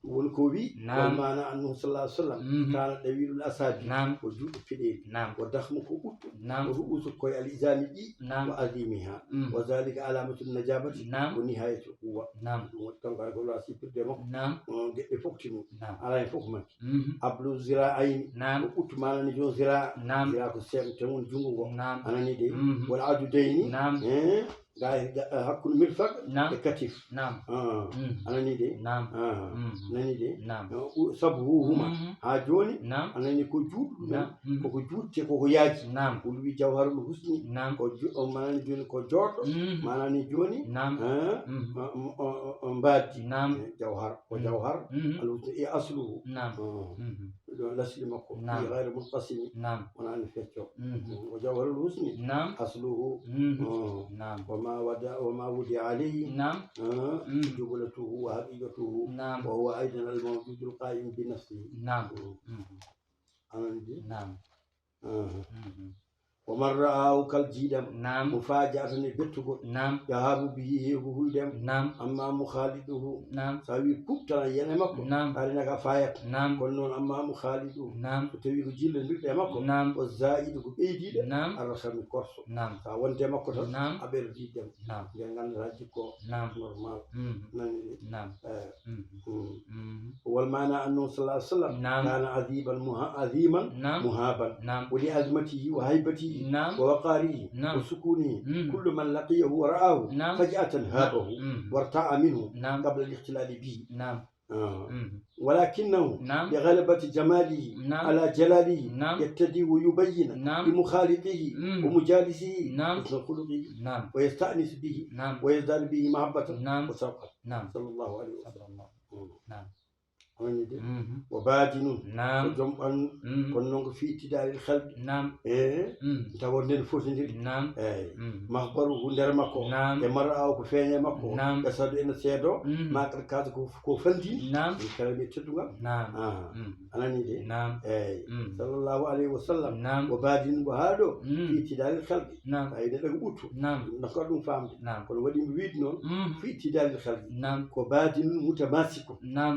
Ɗum woni ko o wi Naam. Wal maana annahu sallallahu alaihi wasallam Mhm. Kana ɗawiilul asabi Naam. Ko juuɗe peɗeeli Naam. Wa dakhmu ko ɓuttu Naam. Ko ru'usu koye al izami ɗi Naam. Wa azimiha Mm. Wa zalika alamatu najabati Naam. Ko nihayatul quwwa Naam. Ɗum woni kanko ara ko laa sipirde makko Naam. On geɗɗe fof tinu Naam. Ala hen fof ko manki Mhm. Ablu zira'ayni Naam. Ko ɓuttu maanaam ni jooni zira Naam. Zira ko seeɗa tan woni junngo ngo Naam. Anani de Mhm. Wal adudayni Naam. Eh, ga- ga- Hakkunde mirfaq Naam. E katif Naam. Ah, Mm. Anani de Naam. Ah, Mhm. Nani de Naam. Sabu huma Mhm. Haa jooni Naam. Anani ko juutɗo ɗum Naam. Mhm. Koko juutte koko yaaji Naam. Wol wi jawharul husni Naam. Ko jo- o maanaam jooni ko jooɗɗo Mhm. Maanaam ni jooni Naam. Ah, Mhm. o- o- o- o mbaadi Naam. Eh, Jawhar Ko Mhm. jawhar Mhm. Alhusni e asluhu Naam. Ah, Mhm. Ɗo lasli makko Naam. Fi gayri munqasimi Naam. Wonaa no fecco Mhm. O jawharul husni Naam. Asluhu Mhm. Ah, Naam. وما ودا وما وضع عليه Naam. Ah, Mm. جبلته وحقيقته Naam. وهو أيضا الموجود القائم بنفسه Naam. Mm. Mhm. Anani de Naam. Ah. Mhm. ومن رآه kal jiiɗam, naam, مفاجأة e bettugol, naam, يهاب به heewu huydem, naam, أما مخالطه, naam, so a wi puptana yene makko, naam, ari naga fayat, naam, kono noon أما مخالطه, naam, so tawi ko jillandirɗe e makko, naam, والزائد ko ɓeydiiɗe, naam, الرخم korso, naam, so a wonde makko tan, naam, a ɓerdiɗem, naam, ngel nganndataa jikko, naam, normal, mhm, nani de, naam, eh, mhm, mhm. والمعنى أنه صلى الله عليه وسلم، نعم، كان عظيما مها-، عظيما، نعم، مهابا، نعم، ولعظمته وهيبته، نعم، ووقاره، نعم، وسكونه، مم، كل من لقيه ورآه، نعم، فجأة، نعم، هابه، مم، وارتاع منه، نعم، قبل الاختلال به. نعم، آه. مم، ولكنه، نعم، لغلبة جماله، نعم، على جلاله، نعم، يقتدي ويبين، نعم، بمخالطه، مم، ومجالسه، نعم، حسن خلقه، نعم، ويستأنس به، نعم، ويزداد به محبة، نعم، وشوقا، نعم، صلى الله عليه وسلم. صلى الله. مم. نعم. Woni de. Mhm. وباطن. Naam. Ko joom ɓandu. Mhm. Kono noon ko في اعتدال القلب. Naam. Eh? Mhm. Tawa nden fotindiri. Naam. Eyi. Mhm. مخبره nder makko. Naam. E مرآه ko feeñe makko. Naam. يشهد ene seedo. Mhm. ما قد كان ko, ko fandini. Naam. Min كرمه teddungal. Naam. Ah. Mhm. A nani de? Naam. Eyi. Mhm. صلى الله عليه وسلم. Naam. وباطن ko haa ɗo. Mhm. في اعتدال القلب. Naam. Tawi neɗɗo ko ɓuttu. Naam. Ɗum ko ɗum faamde. Naam. Kono waɗi mi wiide noon. Mhm. في اعتدال القلب. Naam. Ko باطن متماسك. Naam.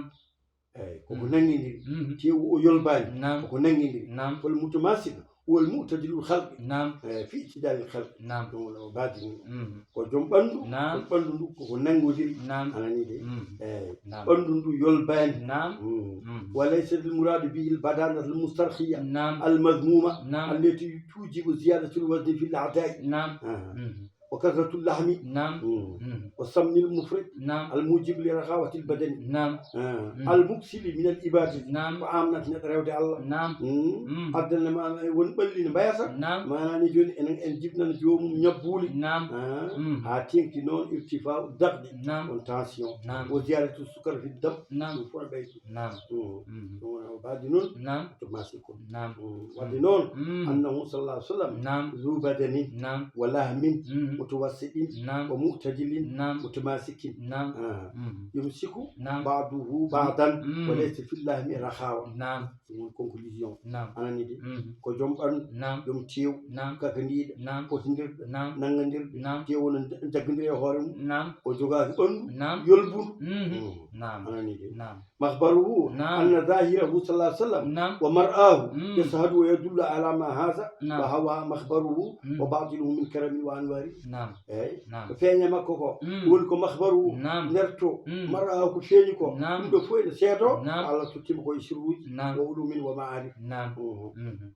Eyi, koko, mm, nanngindiri. Mhm. Teewu o yolbaani. Naam. Koko nanngindiri. Naam. والمتماسك هو المعتدل القلب. Naam. Eyi, في اعتدال القلب. Naam. Ɗum woni o baadini. Mhm. Ko joom ɓanndu, naam, ko ɓanndu ndu koko nanngodiri. Naam. A nanii de? Mhm. Eyi. Naam. Ɓanndu ndu yolbaani. Naam. Mhm. Mhm. وليس المراد به البدانة المسترخية، naam, المذمومة، naam, التي توجب زيادة الوزن في الأعضاء. Naam. Aha. Mhm. وكثرة اللحم. Naam. Mm. Mhm. وسمن المفرط. Naam. الموجب لرخاوة البدن. Naam. Ah. Mm. المكسل من العبادة. Naam. Ko aamnata neɗɗo rewde Allah. Naam. Mm. Mm. Addana ma won ɓalli ne mbayata. Naam. Maanaa ni jooni enen en jibinana joomum ñabbuuli. Naam. Ah. Mm. Haa teeŋti noon ارتفاع الضغط. Naam. On tension. Naam. وزيادة السكر في الدم. Naam. Ɗum fof no ɓeydi. Naam. Mm. Mhm. Ɗum woni o baadi noon. Naam. To masiku. Naam. Mm. Wadde noon, mm, أنه صلى الله عليه وسلم, naam, ذو بدن, naam, ولحم, mm, متوسط, naam, ومعتدل, naam, متماسك. Naam. Ah. Mhm. يمسك, naam, بعضه بعضا, mm, وليس في اللحم رخاوة. Naam. Ɗum woni conclusion. Naam. A nanii de? Mhm. Ko joom ɓanndu, naam, joom teewu, naam, kakandiiɗo, naam, fotindirɗo, naam, nanngandirɗo, naam, teewu no jaggondirii e hoore mum. Naam. O jogaaki ɓanndu, naam, yolbundu. Mhm. Mm. Naam. A nanii de? Naam. مخبره، naam, أن ظاهره صلى الله عليه وسلم، naam, ومرآه، mm, يشهد ويدل على ما هذا، naam, وهو مخبره، mm, وباطنه من كرمه وأنواره. Naam. Eyi. Naam. Ko feeñe makko ko, mm, ɗum woni ko مخبره, naam, nder to, mm, مرآه ko feeñi ko, naam, ɗum ɗo fof ene seedo, naam, ko Allah tottiima ko e sirruuji, naam, وعلوم ومعارف. Naam. Mhm. Mhm.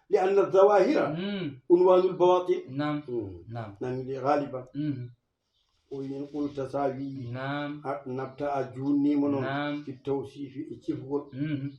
لأن الظواهر، mm, عنوان البواطن. Naam. Mm. Naam. Nani de غالبا. Mhm. O wiyi, in qulta, so a wii, naam, atnabta, a juutniima noon, naam, fi tawsiifi e cifgol. Mhm.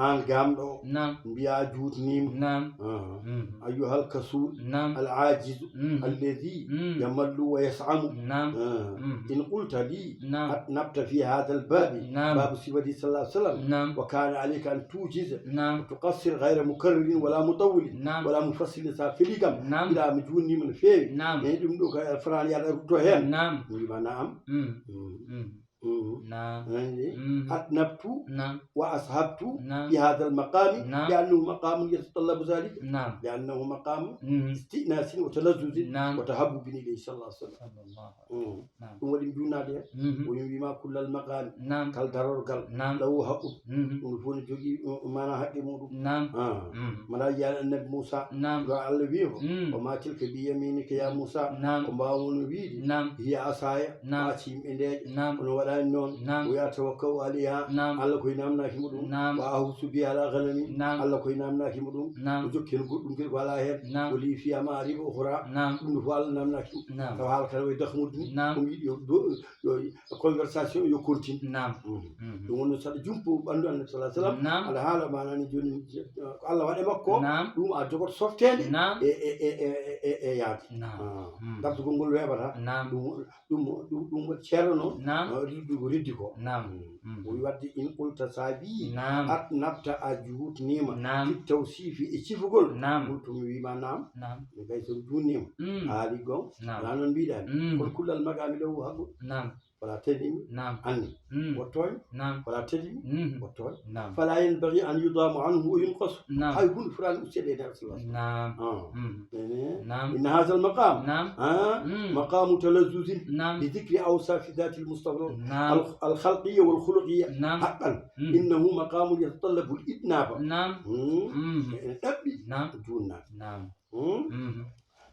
Aan gaamɗo o, naam, mbiyaa a juutniima. Naam. Aha. Mhm. Ayyuhal kasuul, naam, al aajizu, mhm, alladhi, mhm, yamallu wa yas'amu. Naam. Aha. Mhm. In qulta lii, naam, atnabta fi haadhal baabi, naam, baabu sifati sallallahu alayhi wa sallam, naam, wa kaana alayka an tuujiza, naam, wa tuqassir ghayra mukarririn wala mutawwilin, naam, wala mufassilin, so a felii kam, naam, mbiɗa mi juutniima no feewi. Naam. Mais ɗum ɗo kay alfuraan yaɗa rutto heen. Naam. Mi wiima naam. Mm. Mm. Mm. Mm. Naam. Nani de? Mm. Atnabtu, naam, wa ashabtu, naam, fi haadhal maqaami, naam, li annahu maqaamun yatatallabu dhaalika. Naam. Li annahu maqaamu, mm, isti'naasin wa talazzuzin, naam, wa tahabbubin ilayhi sallallahu alayhi wa sallam. Sallallahu. Mm. Naam. Ɗum waɗi mi juutnaade heen. Mhm. Woni wiima kullal maqaami. Naam. Kal darorgal. Naam. Lahu haqqun. Mhm. Ɗum fof ne jogii, uh, maanaa haqqe muɗum. Naam. Ah. Mhm. Mbaɗa yiya Annabi Muusa. Naam. Ɗo Allah wiyi mo, mm, wa ma tilka bi yaminika ya Muusa. Naam. Ko mbaawmi wiide. Naam. Hiya asaaya. Naam. Ko acci yimɓe ndeeƴa. Naam. Kono waɗaani noon. Naam. O wiya tawakkau alayha. Naam. Allah koye naamnaaki mo ɗum. Naam. Wa ahussu biha ala ghanami. Naam. Allah koye naamnaaki mo ɗum. Naam. O jokki heen goɗɗum ngel ko alaa heen. Naam. Wa li fiha ma'ariba ukhra. Naam. Ɗum ɗo fof Allah naamnaaki ɗum. Naam. Tawa haala kala wayi dahmude ni. Naam. Omo yiɗi yo, yo, yo conversation yo continue. Naam. Mm. Mhm. Ɗum woni saɗa jumpo ɓanndu Annabi sallallahu alayhi wa sallam. Naam. Aɗa haala maanani jooni ko Allah waɗi makko. Naam. Ɗum a jogoto softeende. Naam. E, e, e, e, e, e yaade. Naam. Ah. Mm. Dartugol ngol weeɓata. Naam. Ɗum, ɗum, ɗum, ɗum waɗi ceerno noon. Naam. Ah, riddu ko riddi ko. Naam. Mm. Mm. O wi wadde in qulta so a wii, naam, atnabta a juutniima, naam, fi tawsiifi e cifugol. Naam. Qultu mi wiima naam. Naam. Mi kay so mi juutniima. Mm. A haali goonga. Naam. Alaa noon mbiɗa mi. Mm. Kono kullal maqaami lahu haqqun. Naam. Wala tanimi. نعم Anni. مم. Wottooñ. نعم Wala tanimi. مم. Wottooñ. نعم Fala yanbaghi an yudama anhu wa yunqasu. نعم Hay hunde fotaani usteede e nder sallallahu alayhi نعم wasallam. مم. Ene. نعم إن هذا المقام نعم ah, مم. مقام تلذذ نعم بذكر أوصاف ذات المصطفى نعم الخلقية والخلقية نعم حقا مم. إنه مقام يتطلب الإنابة. نعم Hmm? مم. Ene ɗaɓɓi نعم juutnaade. نعم Hmm? مم.